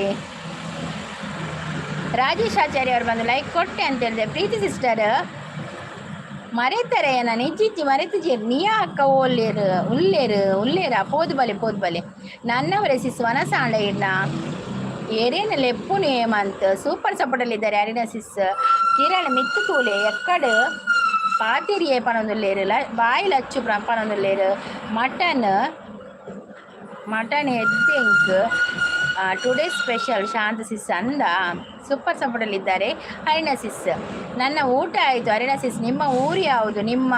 ರಾಜೇಶ್ ಆಚಾರ್ಯ ಅವರು ಬಂದು ಲೈಕ್ ಕೊಟ್ಟೆ ಅಂತ ಹೇಳಿದೆ. ಪ್ರೀತಿ ಸಿಸ್ಟರ್ ಮರೆತರೆ ನಾನು ಇಜ್ಜಿಜ್ಜಿ ಮರೆತುಜೆರ್. ನಿಯಾ ಅಕ್ಕ ಓಲ್ಲೇರು? ಉಲ್ಲೇರು ಉಲ್ಲೇರ? ಪೋದು ಬಲೆ, ಪೋದು ಬಲೆ. ನನ್ನವರೇ ಸಿಸ್ ವನಸಾಂಡ ಇಡ್ನ ಏರೇನ ಲೆಪ್ಪುನು. ಹೇಮಂತ್ ಸೂಪರ್ ಸಪೋರ್ಟಲ್ಲಿದ್ದಾರೆ. ಅರಿನ ಸಿಸ್ ಕಿರಣ್ ಮಿತ್ತು ತೂಲೆ ಎಕ್ಕಡ್ ಪಾತೆರಿಯೇ ಪನೊಂದುಲ್ಲೇರು. ಬಾಯಿ ಲಚ್ಚು ಪನೊಂದುಲ್ಲೇರು. ಮಟನ್ ಮಟನ್ ಎದ್ದೆಂಕ್ ಟುಡೇ ಸ್ಪೆಷಲ್ ಶಾಂತ ಸಿಸ್ ಅಂದ. ಸೂಪರ್ ಸಪೋರ್ಟಲ್ಲಿದ್ದಾರೆ ಹರಿಣ ಸಿಸ್. ನನ್ನ ಊಟ ಆಯಿತು ಹರಿಣ ಸಿಸ್. ನಿಮ್ಮ ಊರು ಯಾವುದು? ನಿಮ್ಮ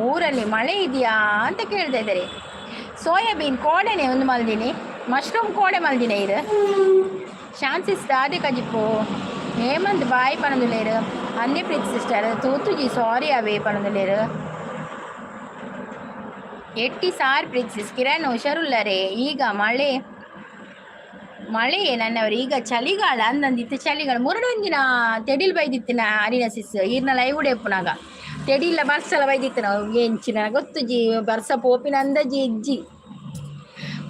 ಊರಲ್ಲಿ ಮಳೆ ಇದೆಯಾ ಅಂತ ಕೇಳ್ತಾ ಇದ್ದಾರೆ. ಸೋಯಾಬೀನ್ ಕೋಡೆನೆ ಒಂದು ಮಲ್ದಿನಿ, ಮಶ್ರೂಮ್ ಕೋಡೆ ಮಲ್ದಿನಿ ಇದು. ಶಾಂತ್ ಸಿಸ್ ದಾದೆ ಕಜಿಪು? ಹೇಮಂತ್ ಬಾಯ್ ಪನೊಂದುಲ್ಲೇರು. ಅಂದೆ ಪ್ರೀತಿ ಸಿಸ್ಟರ್ ತೂತುಜಿ, ಸಾರಿ ಅವೇ ಪನೊಂದುಲ್ಲೇರು. ಎಟ್ಟಿ ಸಾರ್ ಪ್ರೀತಿ ಸಿಸ್. ಕಿರಣ್ ಹುಷಾರುಲ್ಲರೇ? ಈಗ ಮಳೆ ಮಳೆಯೇ ನನ್ನವರು. ಈಗ ಚಳಿಗಾಲ ಅಂದಂದಿತ್ತು. ಚಳಿಗಾಲ ಮುರಡೊಂಜಿನ ತೆಡಿಲ್ ಬೈದಿತ್ತಿನ ಅರಿನ ಸಿಸ್ ಈರ್ನ ಲೈವ್ ಉಡೆಪ್ಪುನಾಗ ತೆಡಿಲ್ಲ ಬರ್ಸಲ ಬೈದಿತ್ತು ನಾವು. ಎಂಚಿನ ಗೊತ್ತುಜಿ, ಬರ್ಸ ಪೋಪಿನ ಅಂದಾಜಿ ಇಜ್ಜಿ.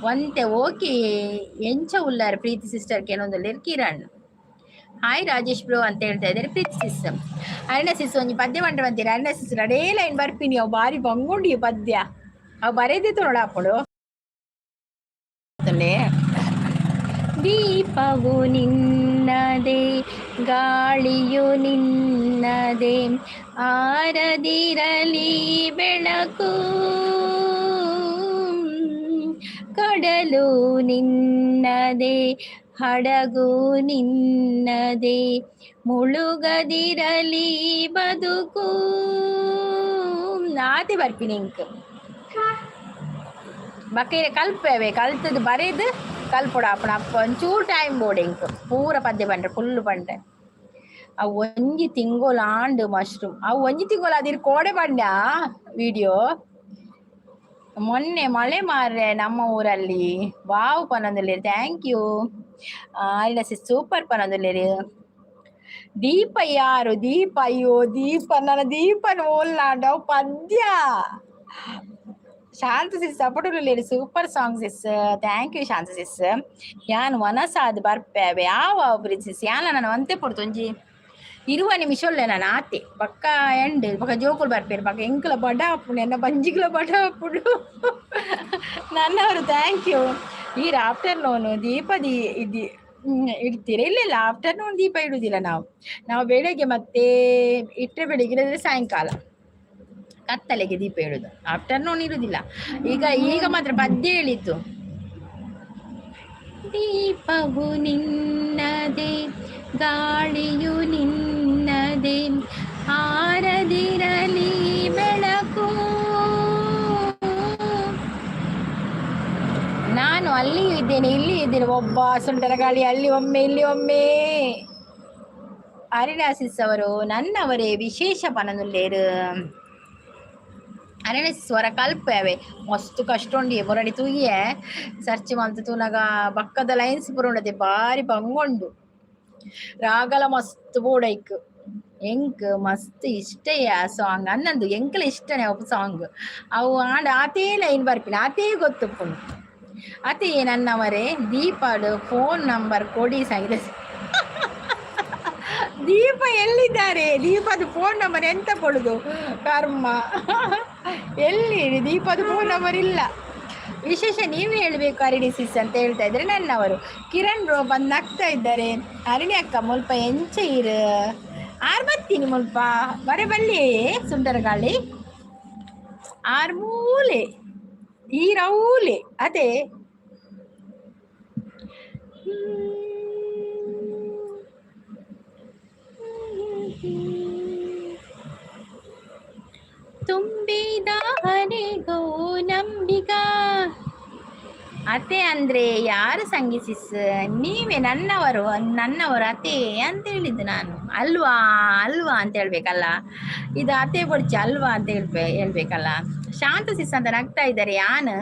ಒಂತೆ ಓಕೆ. ಎಂಚ ಉಲ್ಲಾರ ಪ್ರೀತಿ ಸಿಸ್ಟರ್ ಕೇನೊಂದುಲ್ಲೆರ್ ಕಿರಣ್. ಹಾಯ್ ರಾಜೇಶ್ ಬ್ರೋ ಅಂತ ಹೇಳ್ತಾ ಇದ್ದಾರೆ ಪ್ರೀತಿ ಸಿಸ್. ಅರುಣ ಸಿಸ್, ಒಂಜಿ ಪದ್ಯ ಪಂಡ್ರೆ ಬಂತೀರ. ಅರುಣ ಸಿಸ್ ನಡೇ ಲೈನ್ ಬರ್ಪಿನಿ. ಅವು ಬಾರಿ ಬಂಗುಂಡಿ ಪದ್ಯ. ಅವು ಬರೇದಿತ್ತು ನೋಡ ಅಪ್ಪಡು. ದೀಪವು ನಿನ್ನದೇ, ಗಾಳಿಯು ನಿನ್ನದೇ, ಆರದಿರಲಿ ಬೆಳಕು. ಕಡಲು ನಿನ್ನದೇ, ಹಡಗು ನಿನ್ನದೇ, ಮುಳುಗದಿರಲಿ ಬದುಕು. ಆತೆ ಬರ್ಪಿನಿ ಇಂಕ್. ಬಕೈರೆ ಕಲ್ಪೇವೆ, ಕಲ್ತದ್ದು ಬರೇದು ಕಲ್ಪೊಡು. ಅಪ್ಪಣ ಅಪ್ಪ ಒಂಚೂರು ಟೈಮ್ ಬೋಡು ಎಂಕ್. ಪೂರ ಪದ್ಯ ಪಂಡ್ರೆ, ಫುಲ್ಲು ಪಂಡ್ರೆ. ಅವು ಒಂಜಿ ತಿಂಗೊಲು ಆಂಡ್ ಮಶ್ರೂಮ್. ಅವು ಒಂಜಿ ತಿಂಗೊಲು ಅದಿರ್ ಕೋಡೆ ಪಂಡ ವಿಡಿಯೋ. ಮೊನ್ನೆ ಮಳೆ ಮಾರ್ರೆ ನಮ್ಮ ಊರಲ್ಲಿ. ವಾವ್ ಪನೊಂದುಲ್ಲೆರ್. Thank you. Super ಪನೊಂದುಲ್ಲೆರ್. ದೀಪ ಯಾರು ದೀಪ? ಅಯ್ಯೋ ದೀಪ, ನನ್ನ ದೀಪನ ಓಲ್ನಾಂಡ. ಅವು ಪದ್ಯ. ಶಾಂತ ಸಿಸ್ support. Super song sis. Thank you Shanta sis. ಯಾನ್ ವನಸಾದ್ ಬರ್ಪೇವೆ ಯಾವ ಸಿಸ್. ಯಾನ್ ನಾನು ಒಂತೆ ಪೊರ್ತು, ಒಂಜಿ 20 ನಿಮಿಷ ಉಲ್ಲೆ ನಾನು ಆತೆ. ಬಕ್ಕ ಎಂಡ್ ಬೊಕ ಜೋಕುಲು ಬರ್ಪೇರು. ಬಕ್ಕ ಎಂಕುಲ ಬಡ ಆಪುಂಡು, ಎನ್ನ ಬಂಜಿಗ್ಲ ಬಡ ಆಪುಂಡು. ನನ್ನವರು thank you. ಈರ್ ಆಫ್ಟರ್ನೂನ್ ದೀಪ ದೀ ಇದಿ ಇಡ್ತೀರಾ? ಇಲ್ಲ ಇಲ್ಲ, ಆಫ್ಟರ್ನೂನ್ ದೀಪ ಇಡುದಿಲ್ಲ ನಾವು. ನಾವು ಬೆಳಗ್ಗೆ ಮತ್ತೆ ಇಟ್ಟರೆ ಬೆಳಿಗ್ಗೆ, ಇಲ್ಲದ್ರೆ ಸಾಯಂಕಾಲ ಕತ್ತಲೆಗೆ ದೀಪ ಇಡುದು. ಆಫ್ಟರ್ನೂನ್ ಇರುದಿಲ್ಲ. ಈಗ ಈಗ ಮಾತ್ರ ಪದ್ಯ ಹೇಳಿತ್ತು. ದೀಪವು ನಿನ್ನದೇ, ಗಾಳಿಯು ನಿನ್ನದೇ, ಆರದಿರಲಿ ಬೆಳಕು. ನಾನು ಅಲ್ಲಿಯೂ ಇದ್ದೇನೆ, ಇಲ್ಲಿ ಇದ್ದೇನೆ. ಒಬ್ಬ ಸುಂಟರ ಗಾಳಿ ಅಲ್ಲಿ ಒಮ್ಮೆ, ಇಲ್ಲಿ ಒಮ್ಮೆ. ಅರಿಣಾಸಿಸ್ ಅವರು ನನ್ನವರೇ ವಿಶೇಷ ಪನನುಲ್ಲೇರು. ಅರಿಣಾಸಿಸ್ ಸ್ವರ ಕಲ್ಪವೆ. ಮಸ್ತ್ ಕಷ್ಟ ಉಂಡಿ. ಮುರಡಿ ತೂಯಿಯೆ, ಸರ್ಚ್ ಮಲ್ತ್ ತೂನಗ ಬಕ್ಕದ ಲೈನ್ಸ್ ಪೂರ ಉಂಡತೆ. ಬಾರಿ ಬಂಗುಂಡು. ರಾಗಲ ಮಸ್ತ್ ಬೋಡೈಕ್. ಎಂಕ್ ಮಸ್ತ್ ಇಷ್ಟೇ ಆ ಸಾಂಗ್. ಅನ್ನಂದು ಎಂಕ್ಲ ಇಷ್ಟನೇ ಅವು ಸಾಂಗ್. ಅವು ಆಂಡ ಆತೇ ಲೈನ್ ಬರ್ಪಿನ, ಆತೇ ಗೊತ್ತುಪ್ಪುಂಡು. ಅದೇ ನನ್ನವರೇ. ದೀಪಾಡು ಫೋನ್ ನಂಬರ್ ಕೊಡಿ ಸಂಗೀತ. ದೀಪ ಎಲ್ಲಿದ್ದಾರೆ? ದೀಪದ ಫೋನ್ ನಂಬರ್ ಎಂತ ಕೊಡುದು? ಕರ್ಮ, ಎಲ್ಲಿ ದೀಪದ ಫೋನ್ ನಂಬರ್ ಇಲ್ಲ. ವಿಶೇಷ ನೀವು ಹೇಳಬೇಕು ಅರಿಣಿ ಸಿಸ್ ಅಂತ ಹೇಳ್ತಾ ಇದ್ದಾರೆ ನನ್ನವರು. ಕಿರಣ್ ಬ್ರೋ ಬಂದು ನಗ್ತಾ ಇದ್ದಾರೆ. ಅರಿಣಿ ಅಕ್ಕ, ಮುಲ್ಪ ಎಂಚ ಇರು? ಆರ್ ಬತ್ತೀನಿ ಮುಲ್ಪ ಬರೆ ಬಲ್ಲಿ. ಸುಂದರಗಾಳಿ ಆರ್ ಮೂಲೆ ಈ ರೌಲೆ ಅದೇ. ತುಂಬಿದ ಹರೆಗೋ ನಂಬಿಗ. ಅತೆ ಅಂದ್ರೆ ಯಾರು ಸಂಗೀಸಿಸ್? ನೀವೇ ನನ್ನವರು, ನನ್ನವರು ಅತೆ ಅಂತ ಹೇಳಿದ್ದು ನಾನು. ಅಲ್ವಾ? ಅಲ್ವಾ ಅಂತ ಹೇಳ್ಬೇಕಲ್ಲ ಇದು. ಅತೆ ಬೊಡ್ಚಿ, ಅಲ್ವಾ ಅಂತ ಹೇಳ್ಬೇಕಲ್ಲ. ಶಾಂತ ಸಿಸ್ ಅಂತ ನಗ್ತಾ ಇದ್ದಾರೆ. ಯಾನ್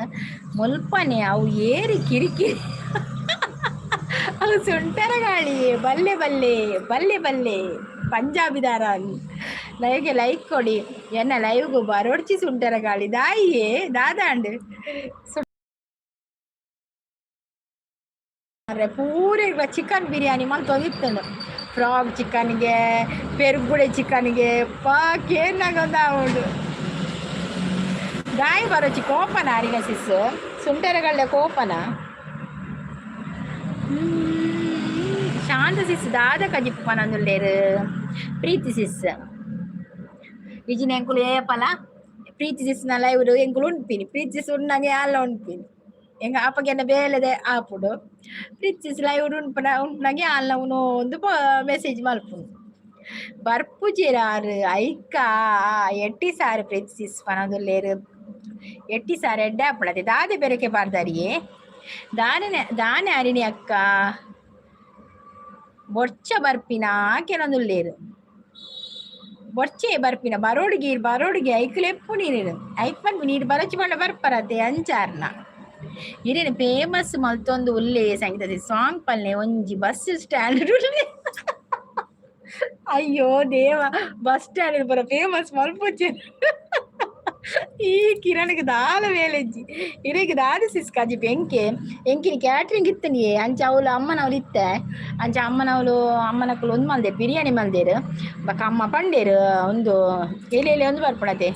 ಮುಲ್ಪನೆ. ಅವು ಏರಿ ಕಿರಿಕಿರಿ. ಅವು ಸುಂಟರ ಗಾಳಿ ಬಲ್ಲೆ ಬಲ್ಲೆ ಬಲ್ಲೆ ಬಲ್ಲೆ. ಪಂಜಾಬಿದಾರ ಲೈವ್ಗೆ ಲೈಕ್ ಕೊಡಿ. ಎನ್ನ ಲೈವ್ಗು ಬರೋಡ್ಚಿ ಸುಂಟರ ಗಾಳಿ ದಾಯಿಯೇ ದಾದಾಂಡ್ ಪೂರ. ಚಿಕನ್ ಬಿರಿಯಾನಿ ಮಲ್ತೊಂದಿತ್ತುಂಡು. ಫ್ರಾಗ್ ಚಿಕನ್ಗೆ, ಪೆರುಗುಡೆ ಚಿಕನ್ಗೆ ಪಾ ಕೇನಾಗ ಒಂದು. ದಾಯಿ ಬರೋಚಿ ಕೋಪನ ಅರಿನ ಸಿಸ್? ಸುಂಟರಗಳ್ಳೆ ಕೋಪನ? ಶಾಂತ ಸಿಸ್ ದಾದ ಕಜಿಪ್ಪು ಪನೊಂದುಲ್ಲೆರ್. ಪ್ರೀತಿ ಸಿಸ್ ವಿಜಿನ ಎಂಕುಲು ಏಪಲ ಪ್ರೀತಿ ಸಿಸ್ನ ಲೈವ್ ಎಂಕುಲು ಉನ್ಪಿನಿ. ಪ್ರೀತಿ ಸಿಸ್ ಉಣ್ಣಗೆ ಅಲ್ಲ ಉನ್ಪಿನಿ. ಎಂಗ ಅಪ್ಪಗೆನ ಬೇಲೆದೆ ಆಪುಡು. ಪ್ರೀತಿ ಸಿಸ್ ಲೈವ್ ಉನ್ಪನ ಉನ್ಪನಗೆ ಅಲ್ಲ ಒಂದು ಮೆಸೇಜ್ ಮಲ್ಪುನು. ಬರ್ಪುಜೆರಾರು ಐಕ ಎಟ್ಟಿ ಸಾರು ಪ್ರೀತಿ ಸಿಸ್ ಪನೊಂದುಲ್ಲೆರ್. ಎಟ್ಟಿ ಸಾರು ಎಡ್ಡೆ ಆಪುಂಡತೆ. ದಾದೆ ಬೆರಕೆ ಪಾಡ್ದಾರಿಯೇ? ದಾನೆ ದಾನೆ ಅರಿಣಿ ಅಕ್ಕ ಬೊರ್ಚ ಬರ್ಪಿನ ಕೆಲವೊಂದುಲ್ಲೇರು. ಬೊರ್ಚೆ ಬರ್ಪಿನ ಬರೋಡ್ಗೆ ಬರೋಡ್ಗೆ ಐಕ್ಲು ಎಪ್ಪು ನೀರು ಐಕ್ ಪನ್ಪಿ ನೀರು ಬರಚಿ ಪಂಡ ಬರ್ಪರತೆ ಅಂಚಾರ್ನ. ಇರೇನು ಫೇಮಸ್ ಮಲ್ತೊಂದು ಉಲ್ಲೆ ಸಂಗೀತ ಸಾಂಗ್ ಪಲ್ಲೆ. ಒಂಜಿ ಬಸ್ ಸ್ಟ್ಯಾಂಡ್ ಉಲ್ಲೆ. ಅಯ್ಯೋ ದೇವ, ಬಸ್ ಸ್ಟ್ಯಾಂಡ್ ಪೂರ ಫೇಮಸ್ ಮಲ್ಪುಜೆರ್. ಈ ಕಿರಣಕ್ಕೆ ದಾಲ ವೇಲೆಜ್ಜಿ ಇರೆಗ್ ದಾದ ಸಿಸ್ ಕಜಿಪ್ ಎಂಕೆ ಎಂಕಿನಿ ಕ್ಯಾಟ್ರಿಂಗ್ ಇತ್ತನಿಯೇ. ಅಂಚ ಅವಳು ಅಮ್ಮನವಳು ಇತ್ತೆ. ಅಂಚ ಅಮ್ಮನವಳು ಅಮ್ಮನಕ್ಕಲು ಒಂದು ಮಲ್ದೇರು, ಬಿರಿಯಾನಿ ಮಲ್ದೇರು. ಬೊಕ ಅಮ್ಮ ಪಂಡೇರು ಒಂದು ಎಲೆ ಎಲೆ ಒಂದು ಬರ್ಪಣತೆ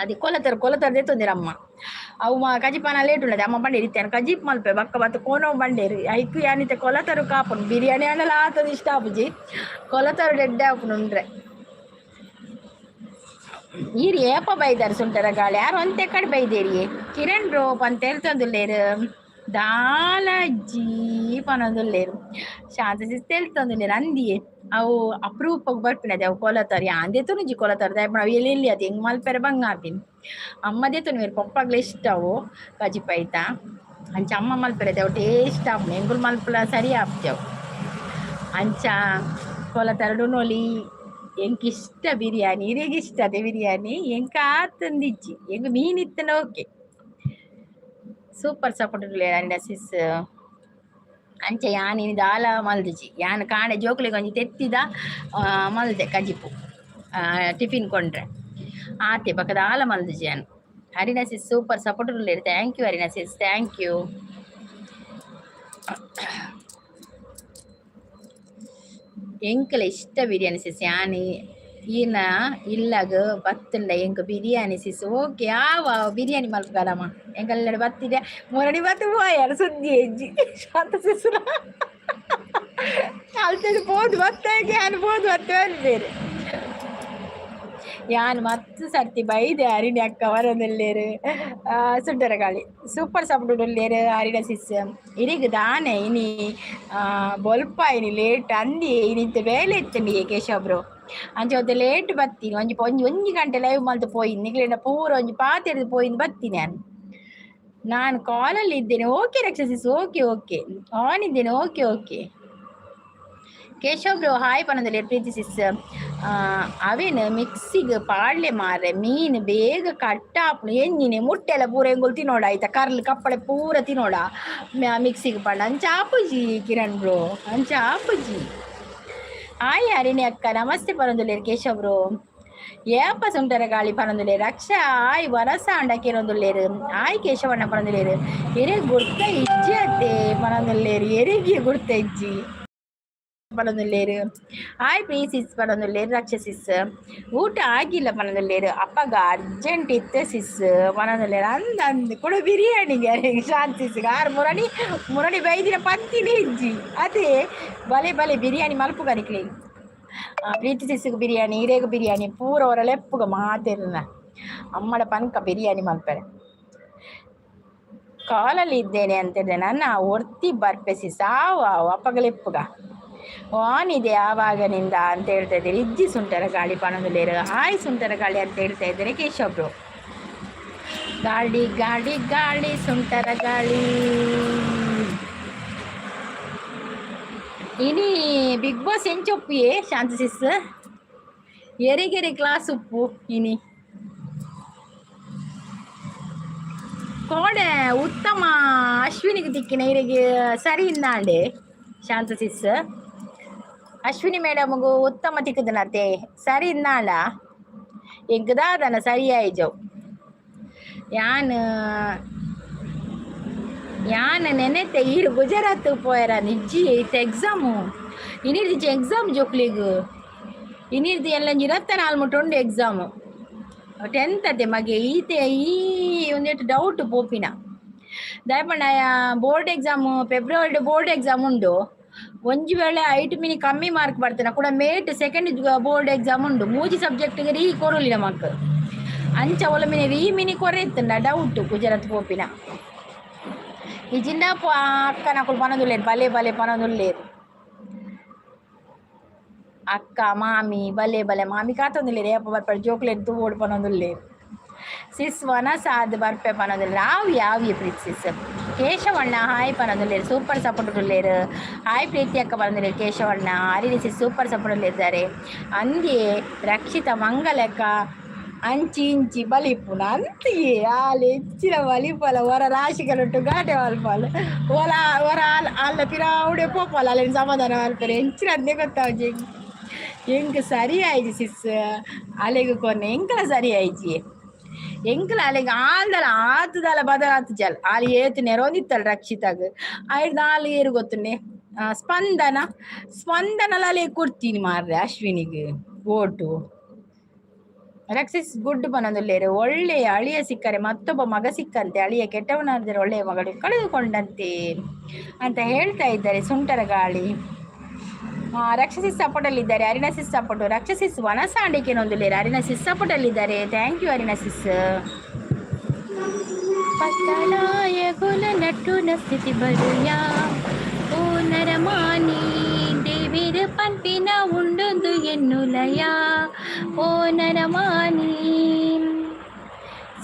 ಅದೇ ಕೊಲತರ್ ಕೊಲತರ್ ದೆತ್ತೊಂದಿರ ಅಮ್ಮ. ಅವು ಕಜಿಪಾನ ಲೇಟ್ ಉಳ್ಳದೆ. ಅಮ್ಮ ಪಂಡೇರು ಇತ್ತೆ ಕಜಿಪ್ ಮಲ್ಪೆ ಬಕ್ಕ ಬತ್ತ ಕೋನೋ ಬಂಡೇರು. ಐಕ್ ಯಾನಿತೆ ಕೊಲತರು ಕಾಪುನು. ಬಿರಿಯಾನಿ ಆಂಡಲ ಆತದ ಇಷ್ಟ ಆಪುಜಿ, ಕೊಲತರು ಡೆಡ್ಡೆ ಆಪುನು ಉಂಡ್ರೆ. ಈರ್ ಏಪ ಬೈದಾರ್ ಸುಂಟರ ಗಾಳಿ ಯಾರು ಒಂತೆ ಕಡೆ ಬೈದೇರಿ. ಕಿರಣ್ ಬ್ರೋ ಪಂತ ಹೇಳ್ತೊಂದುಲ್ಲೇರು, ದಾಲಜ್ಜಿ ಪನೊಂದುಲ್ಲೇರು. ಶಾಂತ ಸಿಸ್ ತೆಲ್ತೊಂದುಲ್ಲೇರು. ಅಂದಿಯೇ ಅವು ಅಪರೂಪಕ್ಕೆ ಬರ್ಪಿನದೆ ಅವು ಕೊಲತಾರ. ಯಾನ್ ದೆತ್ತೊನುಜಿ ಕೊಲತಾರ. ದಾಯೆ ಪಂಡ ಅವು ಎಲ್ಲಿ ಎಲ್ಲಿ ಅತ್ ಎಂಕ್ ಮಲ್ಪೆರೆ ಬಂಗ ಆಪಿನಿ. ಅಮ್ಮ ದೆತ್ತೊನುವೆರ್, ಪೊಪ್ಪಗ್ಲ ಇಷ್ಟ ಅವು ಕಜಿಪ್ ಐತ. ಅಂಚ ಅಮ್ಮ ಮಲ್ಪೆರೆ ಅವು ಟೇಸ್ಟ್ ಆಪುಂಡು. ಎಂಕುಲು ಮಲ್ಪುಲ ಸರಿ ಆಪುಜಿ ಅವು. ಅಂಚ ಕೊಲತರಡು ನೊಲಿ. ಎಂಕ್ ಇಷ್ಟ ಬಿರಿಯಾನಿ, ಇರೆಗ್ ಇಷ್ಟ ಅದೇ ಬಿರಿಯಾನಿ. ಎಂಕ್ ಆತಂದಿಜ್ಜಿ, ಎಂಕ್ ಮೀನ್ ಇತ್ತಂಡ ಓಕೆ. ಸೂಪರ್ ಸಪೋರ್ಟ್ ಅಂಡ ಸಿಸ್. ಅಂಚ ಯಾನ್ ಇನಿ ದಾಲ ಮಲ್ದಿಜಿ. ಯಾನ್ ಕಾಂಡೆ ಜೋಕುಲೆಗ್ ಒಂಜಿ ತೆತ್ತಿದ ಮಲ್ದೆ ಕಜಿಪು ಟಿಫಿನ್ ಕೊಂಡ್ರೆ ಆತೆ. ಬೊಕ ದಾಲ ಮಲ್ದಿಜಿ ಯಾನ್. ಹರಿಣ ಸಿಸ್ ಸೂಪರ್ ಸಪೋರ್ಟ್ ಉಲ್ಲೇರ್. Thank you Harina sis, thank you. ಎಂಕಲ ಇಷ್ಟ ಬಿರಿಯಾನಿ ಸಿಸ್. ಯಾನ್ ಈನ ಇಲ್ಲಗ್ ಬತ್ತುಂಡ ಎಂಕ್ ಬಿರಿಯಾನಿ ಸಿಸ್. ಓಕೆ, ಆವ ಬಿರಿಯಾನಿ ಮಲ್ಪುಗಲಮ್ಮ. ಎಂಕಲ್ಲೆಡ್ ಬತ್ತಿದೆ ಮೊರಡಿ ಬತ್ತು ಪೋಯರ್ ಸುದ್ದಿ ಎಜ್ಜಿ. ಶಾಂತ ಸಿಸ್ನ ಅಲ್ತದ ಪೋದು ಬತ್ತಾಗೆ ಯಾನ್ ಪೋದು ಬತ್ತೆ ಬೇರೆ. ಯಾನ್ ಮಸ್ತ್ ಸರ್ತಿ ಬೈದೆ ಹರಿಣಿ ಅಕ್ಕ ವರೊಂದುಲ್ಲೇರು. ಸುಂಟರ ಗಾಳಿ ಸೂಪರ್ ಸಪೋರ್ಟ್ ಉಲ್ಲೇರು ಹರಿಣ ಸಿಸ್. ಇರಿಗ್ ದಾನೆ ಇನಿ ಬೊಲ್ಪ ಇನಿ ಲೇಟ್ ಅಂದಿ. ಇನಿತ್ತೆ ಬೇಲೆ ಇತ್ತುಂಡಿಯೇ ಕೇಶವ ಬ್ರೋ. ಅಂಚ ಒಂತೆ ಲೇಟ್ ಬತ್ತೀನಿ. ಒಂಜಿ ಒಂಜಿ ಒಂಜಿ ಗಂಟೆ ಲೈವ್ ಮಲ್ತ್ ಪೋಯಿನ್. ನಿಕ್ಲೆನ ಪೂರ ಒಂಜಿ ಪಾತೆರ್ದ್ ಪೋಯಿನ್ ಬತ್ತೀನಿ ಯಾನ್. ನಾನು ಕಾಲಲ್ಲಿ ಇದ್ದೇನೆ. ಓಕೆ ರಕ್ಷಾ ಸಿಸ್, ಓಕೆ ಓಕೆ. ಆನ್ ಇದ್ದೇನೆ. Okay okay. Keshav bro hi ಪನೊಂದುಲ್ಲೆರ್ ಪ್ರೀತಿ ಸಿಸ್. ಅವೇನ್ ಮಿಕ್ಸಿಗ್ ಪಾಡ್ಲೆ ಮಾರ್ರೆ, ಮೀನ್ ಬೇಗ ಕಟ್ ಆಪುಂಡು. ಎಂಜಿನೆ ಮುಟ್ಟೆಲ ಪೂರ ಎಂಗುಲು ತಿನ್ನೋಡ ಆಯ್ತಾ? ಕರ್ಲ್ ಕಪ್ಪಳೆ ಪೂರ ತಿನ್ನೋಡ ಮಿಕ್ಸಿಗ್ ಪಾಡ್ಂಡ? ಅಂಚ ಆಪುಜಿ ಕಿರಣ್ ಬ್ರೋ, ಅಂಚ ಆಪುಜಿ. ಹಾಯ್ ಹರಿಣಿ ಅಕ್ಕ ನಮಸ್ತೆ ಪನೊಂದುಲ್ಲೆರ್ ಕೇಶವ್ ಬ್ರೋ. ಏಪ ಸುಂಟರ ಗಾಳಿ ಪನೊಂದುಲ್ಲೆರ್. ರಕ್ಷಾ ಆಯ್ ವರಸ ಅಂಡ ಕೇರೊಂದುಲ್ಲೆರ್. ಆಯ್ ಕೇಶವಣ್ಣ ಪನೊಂದುಲ್ಲೆರ್. ಎರೆಗ್ ಗುರ್ತ ಇಜ್ಜಿ ಅತ್ತೆ ಪನೊಂದುಲ್ಲೆರ್. ಎರೆಗೆ ಗುರ್ತ ಇಜ್ಜಿ ಪನೊಂದುಲ್ಲೆರ್. ಹಾಯ್ ಪ್ರೀ ಸಿಸ್ ಪನೊಂದುಲ್ಲೆರ್ ರಕ್ಷ ಸಿಸ್. ಊಟ ಆಗಿಲ್ಲ ಪನೊಂದುಲ್ಲೆರ್. ಅಪ್ಪಗ ಅರ್ಜೆಂಟ್ ಇತ್ತೆ ಸಿಸ್ ಪನೊಂದುಲ್ಲೆರ್. ಅಂದ್ ಅಂದ್ ಕುಡ ಬಿರಿಯಾನಿಗೆ ಶಾಂತ್ ಸಿಸ್ ಆರ್ ಮುರಣಿ ಮುರಣಿ ಬೈದಿನ ಪಂತಿನೇ ಇಜ್ಜಿ. ಅದೇ ಬಲೆ ಬಲೆ ಬಿರಿಯಾನಿ ಮಲ್ಪುಗ ನಿಕ್ಲೆಗ್. ಪ್ರೀತಿ ಸಿಸ್ಗ್ ಬಿರಿಯಾನಿ, ಇರೇಗ್ ಬಿರಿಯಾನಿ, ಪೂರ ಒರ ಲೆಪ್ಪುಗ ಮಾತೆರ್ನ. ಅಮ್ಮಡ ಪನ್ಕ ಬಿರಿಯಾನಿ ಮಲ್ಪೆರೆ. ಕಾಲಲ್ಲಿ ಇದ್ದೇನೆ ಅಂತೇಳಿದೆ. ನನ್ನ ಒರ್ತಿ ಬರ್ಪೆ ಸಿಸ್. ಆವು ಆವು, ಅಪ್ಪಗ ಲೆಪ್ಪುಗ. ಆನ್ ಇದೆ ಆವಾಗನಿಂದ ಅಂತ ಹೇಳ್ತಾ ಇದ್ದೀರಿ. ಇಜ್ಜಿ ಸುಂಟರ ಗಾಳಿ ಪನೊಂದುಲ್ಲೆರ್. ಹಾಯ್ ಸುಂಟರ ಗಾಳಿ ಅಂತ ಹೇಳ್ತಾ ಇದ್ದಾರೆ ಕೇಶವ್ ಬ್ರೋ. ಗಾಳಿ ಗಾಳಿ ಗಾಳಿ ಸುಂಟರ ಗಾಳಿ. ಇನಿ ಬಿಗ್ ಬಾಸ್ ಎಂಚೊಪ್ಪಿಯೇ ಶಾಂತ ಸಿಸ್? ಎರೆಗೆರೆ ಕ್ಲಾಸ್ ಉಪ್ಪು ಇನಿ? ಕೋಡೆ ಉತ್ತಮ ಅಶ್ವಿನಿಗೆ ತಿಕ್ಕಿನ ಇರೆಗೆ ಸರಿ ಇಂದಾಂಡೆ ಶಾಂತ ಸಿಸ್. ಅಶ್ವಿನಿ ಮೇಡಮ್ಗು ಉತ್ತಮ ತಿಕ್ಕುದನತೆ ಸರಿ ಇಂದಾಂಡ? ಎಂಕ್ ದಾದನ ಸರಿ ಆಯ್ಜವು. ಯಾನ್ ಯಾನ್ ನೆನೆತೆ ಈರ್ ಗುಜರಾತ್ ಪೋಯರ. ನಿಜ್ಜಿ ಇತ್ತೆ ಎಕ್ಸಾಮು ಇನಿರ್ದಿಜ್ಜಿ ಎಕ್ಸಾಮ್ ಜೋಕ್ಲೆಗ್. ಇನಿರ್ದಿ ಎಲ್ಲಂಜಿ 24 ಮುಟ ಉಂಡು ಎಕ್ಸಾಮು. ಟೆಂತ್ ಅತೆ ಮಗೆ. ಈತೆ ಈ ಒಂದೆಟ್ ಡೌಟ್ ಪೋಪಿನ. ದಾಯೆ ಪಂಡ board exam February board exam ಉಂಡು. ಒಂಜಿ ವೇಳೆ ಐಟ್ ಮಿನಿ ಕಮ್ಮಿ ಮಾರ್ಕ್ ಬರ್ತೇನೆ ಕೂಡ ಮೇಟ್ ಸೆಕೆಂಡ್ ಬೋರ್ಡ್ ಎಕ್ಸಾಮ್ ಉಂಡು. ಮೂಜಿ ಸಬ್ಜೆಕ್ಟ್ ರೀ ಕೊರೊಲಿ ನಮಕ್. ಅಂಚ ಒಲ ಮಿನಿ ರೀ ಮಿನಿ ಕೊರೆ ಇತ್ತುಂಡ ಡೌಟ್ ಗುಜರಾತ್ ಪೋಪಿನ. ಇಜಿಂಡ ಅಕ್ಕನಕುಲು ಪನೊಂದುಲ್ಲೆರ್ ಬಲೆ ಬಲೆ ಪನೊಂದುಲ್ಲೆರ್. ಅಕ್ಕ ಮಾಮಿ ಬಲೆ ಬಲೆ ಮಾಮಿ ಕಾತೊಂದುಲ್ಲೆರ್ ಏಪ ಬರ್ಪೆರ್ ಜೋಕ್ಲೆನ್ ತೂವೊಡು ಪನೊಂದುಲ್ಲೆರ್. ಸಿಸ್ ವನಸಾದ್ ಬರ್ಪೆ ಪನೊಂದುಲ್ಲೆರ್. ಆವಿ ಆವಿ ಪ್ರೀತಿ ಸಿಸ್. ಕೇಶವಣ್ಣ ಹಾಯ್ ಪನೊಂದುಲ್ಲೆರ್. ಸೂಪರ್ ಸಪೋರ್ಟ್ ಉಲ್ಲೆರ್. ಹಾಯ್ ಪ್ರೀತಿ ಅಕ್ಕ ಪನೊಂದುಲ್ಲೆರ್ ಕೇಶವಣ್ಣ. ಹರಿಣಿ ಸಿಸ್ ಸೂಪರ್ ಸಪೋರ್ಟ್ ಇದ್ದಾರೆ. ಅಂದ್ಯೆ ರಕ್ಷಿತ ಮಂಗಲಕ್ಕ ಅಂಚಿ ಇಂಚಿ ಬಲಿಪುನ ಅಂತಿಯೇ ಆಲ್ ಎಚ್ಚಿನ ಬಲಿಪಲ. ಒರ ರಾಶಿಗಲೊಟ್ಟು ಗಾಟೆ ಮಲ್ಪಲ್. ಒಲ ಒರ ಆಲ್ ಅಲ್ಲ ಪಿರಾವುಡೆ ಪೋಪಲ ಅಲ್ಲೆನ್ ಸಮಾಧಾನ ಮಲ್ಪೆರೆ. ಎಂಚಿನ ಅಂದೇ ಗೊತ್ತಾವುಜಿ ಎಂಕ್. ಸರಿ ಆಯ್ಜಿ ಸಿಸ್. ಅಲೆಗ್ ಕೊರ್ನೆ ಎಂಕಲ ಸರಿ ಆಯ್ಜಿ. ಎಂಕಲ ಅಲೆಗ್ ಆಲ್ದಲ ಆತದಲ ಬದಲಾತುಜಲ್ ಆಲ್ ಏತ್ ನೆರೊಂದಿತ್ತಲ್ ರಕ್ಷಿತಾಗ್. ಐಡ್ದ್ ಆಲ್ ಏರು ಗೊತ್ತುಂಡೆ ಸ್ಪಂದನ ಸ್ಪಂದನಲ ಅಲೆ ಕೊಡ್ತೀನಿ ಮಾರ್ರೆ ಅಶ್ವಿನಿಗ್ ಓಟು. ರಕ್ಷಿಸ್ ಗುಡ್ ಪನೊಂದುಲ್ಲೆರ್. ಒಳ್ಳೆಯ ಅಳಿಯ ಸಿಕ್ಕರೆ ಮತ್ತೊಬ್ಬ ಮಗ ಸಿಕ್ಕಂತೆ, ಅಳಿಯ ಕೆಟ್ಟವನಾದರೆ ಒಳ್ಳೆಯ ಮಗಳು ಕಳೆದುಕೊಂಡಂತೆ ಅಂತ ಹೇಳ್ತಾ ಇದ್ದಾರೆ ಸುಂಟರ ಗಾಳಿ. ರಕ್ಷಸಿಸ್ ಸಪೋರ್ಟಲ್ಲಿದ್ದಾರೆ. Arina sis support. ರಕ್ಷಸಿಸ್ ವನಸಾಂಡಿಕೆನೊಂದುಲ್ಲೆರ್. ಅರಿನಾ ಸಿಸ್ ಸಪೋರ್ಟಲ್ಲಿದ್ದಾರೆ. Thank you Arina sis. ಪತ್ತಳಾಯ ಗುಲ ನಟ್ಟುನ ಸ್ಥಿತಿ ಬರುಯಾ ಓ ನರಮಾನಿ, ದೇವಿರು ಪನ್ಪಿನ ಉಂಡೊಂದು ಎನ್ನುಲಯ ಓ ನರಮಾನಿ.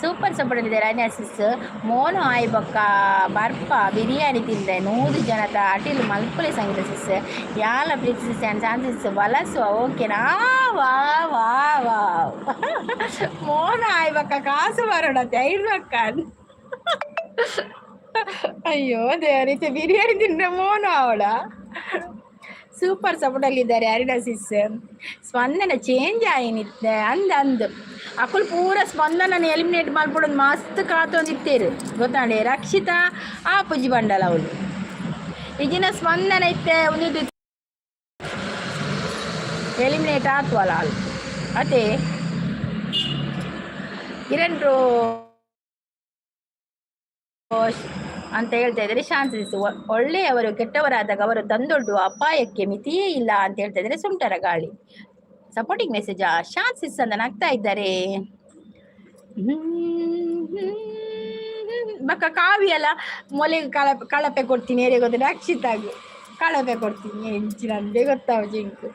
ಸೂಪರ್ ಸಪೋರ್ಟಲ್ಲಿದ್ದಾರೆ ಅರಿನಾ ಸಿಸ್. ಮೋನು ಆಯ್ ಬೊಕ್ಕ ಬರ್ಪ ಬಿರಿಯಾನಿ ತಿಂದೆ 100 ಜನತ ಅಟಿಲ್ ಮಲ್ಪುಲೆ ಸಂಗೀತ ಸಿಸ್. ಯಾಲ ಪ್ರೀತಿ ಸಿಸ್ ಆ್ಯಂಡ್ ಶಾಂತಿ ಸಿಸ್ ಬಲಸುವ ಓಕೆನಾ? ವಾ ವಾ ವಾ, ಮೋನ ಆಯ್ ಬೊಕ್ಕ ಕಾಸು ಬರೋಣತೆ ಐದು. ಅಯ್ಯೋ ದೇವರಿತೆ, ಬಿರಿಯಾನಿ ತಿಂದ್ರೆ ಮೋನು ಅವಳ. ಸೂಪರ್ ಸಪೋರ್ಟಲ್ಲಿದ್ದಾರೆ ಅರಿನಾ ಸಿಸ್. ಸ್ಪಂದನ ಚೇಂಜ್ ಆಯಿನಿತ್ತೆ ಅಂದ್ ಅಂದ್ ಅಕುಲು ಪೂರ ಸ್ಪಂದನನ ಎಲಿಮಿನೇಟ್ ಮಲ್ಪೊಡೊಂದು ಮಸ್ತ್ ಕಾತೊಂದಿತ್ತೇರು ಗೊತ್ತಾಂಡೆ. ರಕ್ಷಿತಾ ಆ ಪುಜಿ ಬಂಡಲ ಅವಳು ಈಗಿನ ಸ್ಪಂದನ ಇತ್ತೆ ಒಂದು ಎಲಿಮಿನೇಟ್ ಆತ್ವಲ್ಲ ಅಲ್ ಅದೇ. ಕಿರಣ್ ಬ್ರೋ ಅಂತ ಹೇಳ್ತಾ ಇದ್ದಾರೆ ಶಾಂತಿ. ಒಳ್ಳೆಯವರು ಕೆಟ್ಟವರಾದಾಗ ಅವರು ತಂದೊಡ್ಡುವ ಅಪಾಯಕ್ಕೆ ಮಿತಿಯೇ ಇಲ್ಲ ಅಂತ ಹೇಳ್ತಾ ಇದ್ದಾರೆ ಸುಂಟರ ಗಾಳಿ. ಸಪೋರ್ಟಿಂಗ್ ಮೆಸೇಜ್ ಶಾಂತ್ ಸಿಸ್ ಅಂತ ನಗ್ತಾ ಇದ್ದಾರೆ. ಬಕ್ಕ ಕಾವಿಯಲ್ಲ ಮೊಲೆಗೆ ಕಳಪೆ ಕಳಪೆ ಕೊಡ್ತೀನಿ ಏರೆ ಗೊತ್ತ, ರಕ್ಷಿತಾಗ ಕಳಪೆ ಕೊಡ್ತೀನಿ ಎಂಚಿನಂದೇ ಗೊತ್ತಾವ ಜಿಂಕು.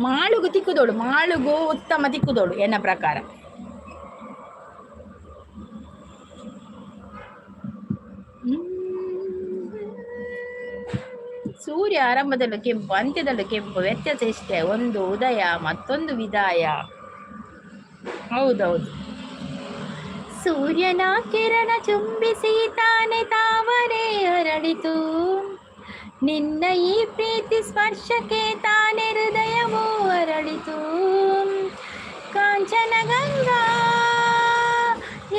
ಮಾಳುಗು ತಿಕ್ಕುದೋಳು, ಮಾಳುಗು ಉತ್ತಮ ತಿಕ್ಕುದೋಳು ಎನ್ನ ಪ್ರಕಾರ. ಸೂರ್ಯ ಆರಂಭದಲ್ಲೂ ಕೆಂಪು, ಅಂತ್ಯದಲ್ಲೂ ಕೆಂಪು, ವ್ಯತ್ಯಾಸ ಇಷ್ಟೇ, ಒಂದು ಉದಯ ಮತ್ತೊಂದು ವಿದಾಯ. ಹೌದೌದು. ಸೂರ್ಯನ ಕಿರಣ ಚುಂಬಿಸಿ ತಾನೆ ತಾವರೆ ಅರಳಿತು, ನಿನ್ನ ಈ ಪ್ರೀತಿ ಸ್ಪರ್ಶಕ್ಕೆ ತಾನೆ ಹೃದಯವೂ ಅರಳಿತು. ಕಾಂಚನ ಗಂಗಾ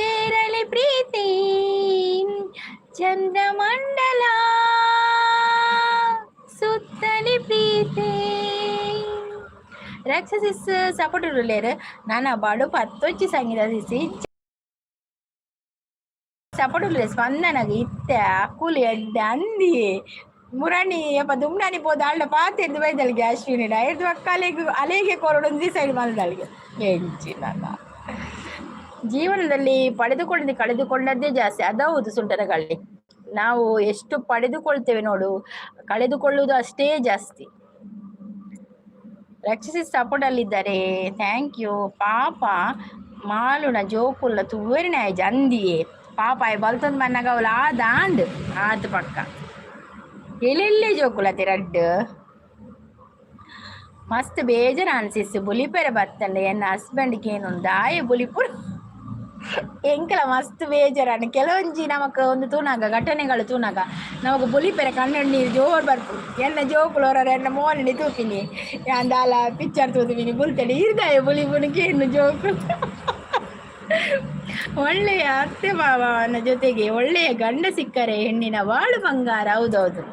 ಏರಲಿ ಪ್ರೀತಿ ಚಂದ್ರಮಂಡಲ ಸುತ್ತಲಿ ಪ್ರೀತಿ. ರಾಕ್ಷಸಿಸ್ ಸಪೋರ್ಟ್ ಉಲ್ಲೇರು. ನಾನ ಬಡು ಪತ್ತೊಚ್ಚಿ ಸಂಗೀತ ಸಿಸಿ ಸಪೋರ್ಟ್ ಉಲ್ಲೆ ಸ್ಪಂದನಗ. ಇತ್ತೆ ಅಕುಲು ಎಡ್ಡೆ ಅಂದಿ ಮುರಣಿ ಅಪ್ಪ ದುಮ್ನಾನಿ ಪೋದ ಅಳ್ಳ ಪಾತೆರ್ದು ಬೈದಲ್ಗೆ ಅಶ್ವಿನಿ ಐದು ಅಕ್ಕ ಅಲೆಗೆ ಅಲೆಗೆ ಕೊರಡೊಂದು ಡಿಸೈಡ್ ಮಲ್ದಲ್ಗೆ ಎಂಚಿನ. ಜೀವನದಲ್ಲಿ ಪಡೆದುಕೊಳ್ಳದೆ ಕಳೆದುಕೊಂಡದ್ದೇ ಜಾಸ್ತಿ, ಅದೌದು ಸುಂಟರಗಾಳಿ. ನಾವು ಎಷ್ಟು ಪಡೆದುಕೊಳ್ತೇವೆ ನೋಡು, ಕಳೆದುಕೊಳ್ಳುವುದು ಅಷ್ಟೇ ಜಾಸ್ತಿ. ರಕ್ಷಿಸಿ ಸಪೋರ್ಟ್ ಅಲ್ಲಿದ್ದಾರೆ. Thank you. ಪಾಪ ಮಾಲುನ ಜೋಕುಲ್ಲ ತುವೆರಿನ ಅಂದಿಯೇ ಪಾಪ ಬಲ್ತೊಂದು ಮನ್ನಗ ಅವಳು ಆ ದಾಂಡ್ ಆತು ಪಕ್ಕ ಎಲ್ಲೆಲ್ಲೇ ಜೋಕುಲತೆ ರಡ್ಡ್. ಮಸ್ತ್ ಬೇಜಾರು ಅನ್ಸಿಸ್ ಬುಲಿಪೆರೆ ಬತ್ತಂಡೆ ಎನ್ನ ಹಸ್ಬೆಂಡ್ಗೆ ಏನು ದಾಯ ಬುಲಿಪುಡು ಎಂಕಲ ಮಸ್ತ್ ಬೇಜಾರಾಂಡ್. ಕೆಲವೊಂಜಿ ನಮಕ್ ಒಂದು ತೂನಾಗ ಘಟನೆಗಳು ತೂನಾಗ ನಮಕ್ ಬುಲಿಪೆರೆ ಕಣ್ಣು ನೀರು ಜೋರು ಬರ್ಪು. ಎನ್ನ ಜೋಕುಲು ಹೊರ ಎನ್ನ ಮೋನನಿ ತೂಪಿನಿ, ಯಾನ್ ದಾಲ ಪಿಕ್ಚರ್ ತೂಪಿನಿ ಬುಲ್ತಡೆ ಇರ್ದಾಯ ಬುಲಿಪುನು ಕೇನು ಜೋಕುಲು. ಒಳ್ಳೆಯ ಅತ್ತೆ ಮಾವನ ಜೊತೆಗೆ ಒಳ್ಳೆಯ ಗಂಡ ಸಿಕ್ಕರೆ ಹೆಣ್ಣಿನ ಬಾಳು ಬಂಗಾರ. ಹೌದೌದು.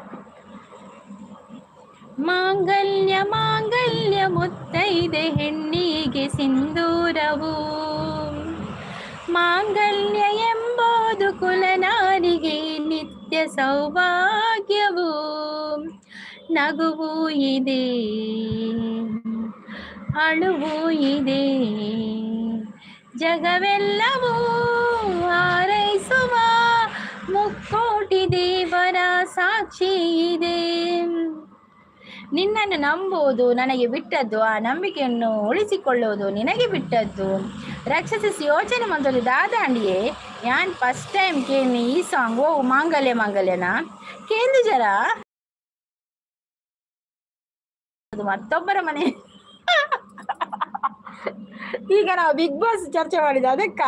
ಮಾಂಗಲ್ಯ ಮಾಂಗಲ್ಯ ಮುತ್ತೈದೆ ಹೆಣ್ಣಿಗೆ ಸಿಂಧೂರವು, ಮಾಂಗಲ್ಯ ಎಂಬುದು ಕುಲನಾರಿಗೆ ನಿತ್ಯ ಸೌಭಾಗ್ಯವು. ನಗುವು ಇದೆ, ಅಳುವು ಇದೆ, ಜಗವೆಲ್ಲವೂ ಹಾರೈಸುವ ಮುಕ್ಕೋಟಿ ದೇವರ ಸಾಕ್ಷಿ ಇದೆ. ನಿನ್ನನ್ನು ನಂಬುವುದು ನನಗೆ ಬಿಟ್ಟದ್ದು, ಆ ನಂಬಿಕೆಯನ್ನು ಉಳಿಸಿಕೊಳ್ಳುವುದು ನಿನಗೆ ಬಿಟ್ಟದ್ದು. ರಕ್ಷಸಿಸ್ ಯೋಚನೆ ಮಂತೊಂದು ದಾದಾಂಡಿಯೇ. ಯಾನ್ ಫಸ್ಟ್ ಟೈಮ್ ಕೇಳಿ ಈ ಸಾಂಗ್. ಓ ಮಾಂಗಲ್ಯ ಮಾಂಗಲ್ಯನಾ ಕೇಂದು ಜರ ಅದು ಮತ್ತೊಬ್ಬರ ಮನೆ. ಈಗ ನಾವು ಬಿಗ್ ಬಾಸ್ ಚರ್ಚೆ ಮಾಡಿದ ಅದಕ್ಕ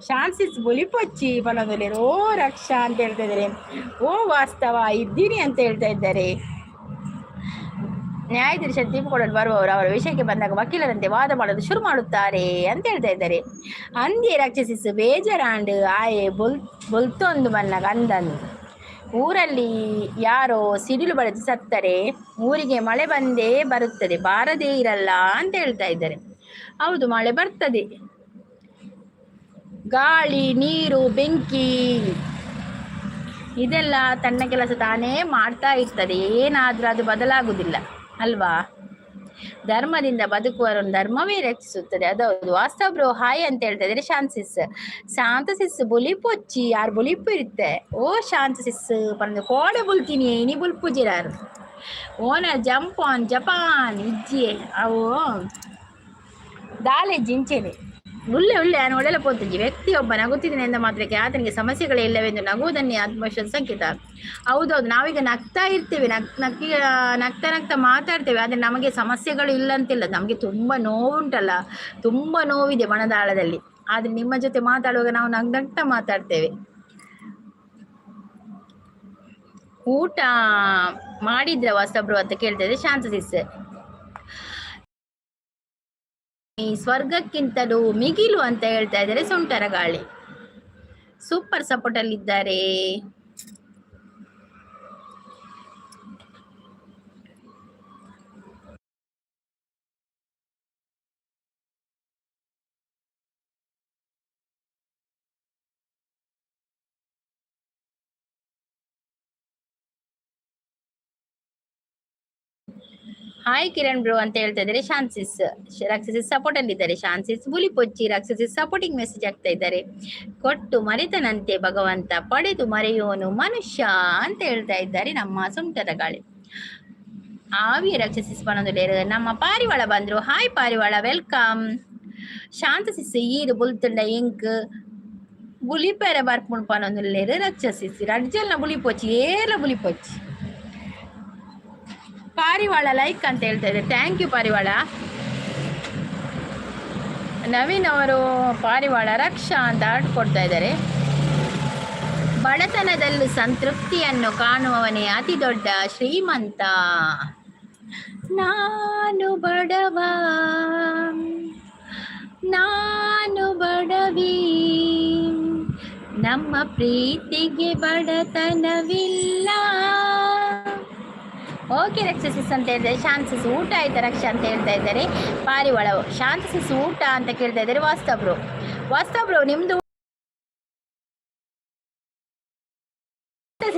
ಶಾನ್ಸಿಸ್ ಬುಲಿಪೊಚ್ಚಿ ಪನೊಂದುಲ್ಲೆರ್. ಓ ರಕ್ಷಾ ಅಂತ ಹೇಳ್ತಾ ಇದ್ದಾರೆ. ಓ ವಾಸ್ತವ ಇದ್ದೀನಿ ಅಂತ ಹೇಳ್ತಾ ಇದ್ದಾರೆ. ನ್ಯಾಯಾಧೀಶ ತೀರ್ಪು ಕೊಡಲು ಬರುವವರು ಅವರ ವಿಷಯಕ್ಕೆ ಬಂದಾಗ ವಕೀಲರಂತೆ ವಾದ ಮಾಡಲು ಶುರು ಮಾಡುತ್ತಾರೆ ಅಂತ ಹೇಳ್ತಾ ಇದ್ದಾರೆ. ಅಂದಿ ರಾಕ್ಷಸಿಸ್ ಬೇಜಾರಾಂಡ್ ಆಯೆ ಬೊಲ್ ಬೊಲ್ತೊಂದು ಬನ್ನಾಗ ಅಂದಂದು. ಊರಲ್ಲಿ ಯಾರೋ ಸಿಡಿಲು ಬಡಿದು ಸತ್ತರೆ ಊರಿಗೆ ಮಳೆ ಬಂದೇ ಬರುತ್ತದೆ, ಬಾರದೇ ಇರಲ್ಲ ಅಂತ ಹೇಳ್ತಾ ಇದ್ದಾರೆ. ಹೌದು, ಮಳೆ ಬರ್ತದೆ. ಗಾಳಿ, ನೀರು, ಬೆಂಕಿ ಇದೆಲ್ಲ ತನ್ನ ಕೆಲಸ ತಾನೇ ಮಾಡ್ತಾ ಇರ್ತದೆ. ಏನಾದರೂ ಅದು ಬದಲಾಗುವುದಿಲ್ಲ ಅಲ್ವಾ? ಧರ್ಮದಿಂದ ಬದುಕುವವರನ್ನು ಧರ್ಮವೇ ರಕ್ಷಿಸುತ್ತದೆ. ಅದೌದು. ವಾಸ್ತವ ಬ್ರೋ ಹಾಯ್ ಅಂತ ಹೇಳ್ತಾ ಇದ್ದಾರೆ. ಶಾಂತಿಸ್ ಶಾಂತ ಸಿಸ್ ಬೊಲಿಪೊಚ್ಚಿ ಯಾರು ಬೊಲಿಪು ಇರುತ್ತೆ. ಓ ಶಾಂತ ಸಿಸ್ ಪಂದು ಕೋಡೆ ಬುಲ್ತೀನಿ ಇನಿ ಬುಲ್ಪುಜಿರಾರು ಓನರ್ ಜಂಪ್ ಆನ್ ಜಪಾನ್ ಇಜ್ಜಿ ಅವು ದಾಲೆ ಜಿಂಚೆನೆ ಉಲ್ಲೆ ಉಲ್ಲೆ ನಾನು ಒಳ್ಳೆ ಪೋತುಜಿ. ವ್ಯಕ್ತಿಯೊಬ್ಬ ನಗುತ್ತಿದ್ದಾನೆ ಎಂದ ಮಾತ್ರಕ್ಕೆ ಆತನಿಗೆ ಸಮಸ್ಯೆಗಳೇ ಇಲ್ಲವೆಂದು ನಗುವುದನ್ನೇ ಆತ್ಮವಿಶ್ವಾಸ ಸಂಕೇತ. ಹೌದೌದು, ನಾವೀಗ ನಗ್ತಾ ಇರ್ತೇವೆ, ನಗ್ ನಕ್ಕಿ ನಗ್ತಾ ನಗ್ತಾ ಮಾತಾಡ್ತೇವೆ. ಆದರೆ ನಮಗೆ ಸಮಸ್ಯೆಗಳು ಇಲ್ಲ ಅಂತಿಲ್ಲ, ನಮಗೆ ತುಂಬ ನೋವುಂಟಲ್ಲ, ತುಂಬ ನೋವಿದೆ ಮನದಾಳದಲ್ಲಿ. ಆದರೆ ನಿಮ್ಮ ಜೊತೆ ಮಾತಾಡುವಾಗ ನಾವು ನಗ್ ನಗ್ತಾ ಮಾತಾಡ್ತೇವೆ. ಊಟ ಮಾಡಿದ್ರ ವಾಸ್ತಬ್ರು ಅಂತ ಕೇಳ್ತಾ ಶಾಂತ ಸಿಸ್. ಸ್ವರ್ಗಕ್ಕಿಂತಲೂ ಮಿಗಿಲು ಅಂತ ಹೇಳ್ತಾ ಇದ್ದಾರೆ ಸುಂಟರ ಗಾಳಿ. ಸೂಪರ್ ಸಪೋರ್ಟ್ ಅಲ್ಲಿ ಇದ್ದಾರೆ. ಹಾಯ್ ಕಿರಣ್ ಬ್ರೋ ಅಂತ ಹೇಳ್ತಾ ಇದ್ದಾರೆ. ಶಾನ್ಸಿಸ್ ರಾಕ್ಷಸಿ ಸಪೋರ್ಟ್ ಅಲ್ಲಿ ಇದ್ದಾರೆ. ಶಾನ್ಸಿಸ್ ಬುಲಿಪೊಚ್ಚಿ ರಾಕ್ಷಸಿ ಸಪೋರ್ಟಿಂಗ್ ಮೆಸೇಜ್ ಆಗ್ತಾ ಇದ್ದಾರೆ. ಕೊಟ್ಟು ಮರೆತನಂತೆ ಭಗವಂತ, ಪಡೆದು ಮರೆಯೋನು ಮನುಷ್ಯ ಅಂತ ಹೇಳ್ತಾ ಇದ್ದಾರೆ ನಮ್ಮ ಸುಂಟದ ಗಾಳಿ. ಆವಿ ರಾಕ್ಷಸಿ ಸ್ಪಂದಲೇರು ನಮ್ಮ ಪಾರಿವಾಳ ಬಂದ್ರು. ಹಾಯ್ ಪಾರಿವಾಳ, welcome. ಶಾಂತ ಸಿಸ್ ಈರು ಬುಲ್ತುಂಡ ಇಂಕ್ ಬುಲಿಪೆರೆ ಬರ್ಪುಣ್ ಪನೊಂದುಲ್ಲೇರು ರಾಕ್ಷಸಿಸ್ ರಡ್ಜಲ್ನ ಬುಲಿಪೊಚ್ಚಿ ಏರ್ಲ ಬುಲಿಪೊಚ್ಚಿ. ಪಾರಿವಾಳ ಲೈಕ್ ಅಂತ ಹೇಳ್ತಾ ಇದ್ದಾರೆ. Thank you ಪಾರಿವಾಳ. ನವೀನ್ ಅವರು ಪಾರಿವಾಳ ರಕ್ಷಾ ಅಂತ ಆರ್ಟ್ ಕೊಡ್ತಾ ಇದ್ದಾರೆ. ಬಡತನದಲ್ಲೂ ಸಂತೃಪ್ತಿಯನ್ನು ಕಾಣುವವನೇ ಅತಿ ದೊಡ್ಡ ಶ್ರೀಮಂತ. ನಾನು ಬಡವ, ನಾನು ಬಡವಿ, ನಮ್ಮ ಪ್ರೀತಿಗೆ ಬಡತನವಿಲ್ಲ. ಓಕೆ ರಕ್ಷಸಿಸ್ ಅಂತ ಹೇಳ್ತಾರೆ. ಶಾಂತಿಸ್ ಊಟ ಆಯ್ತಾ ರಕ್ಷಾ ಅಂತ ಹೇಳ್ತಾ ಇದ್ದಾರೆ. ಪಾರಿವಾಳ ಶಾಂತಿಸಿಸ್ ಊಟ ಅಂತ ಕೇಳ್ತಾ ಇದ್ದಾರೆ. ವಾಸ್ತಬ್ರು ವಾಸ್ತಬ್ರು ನಿಮ್ದು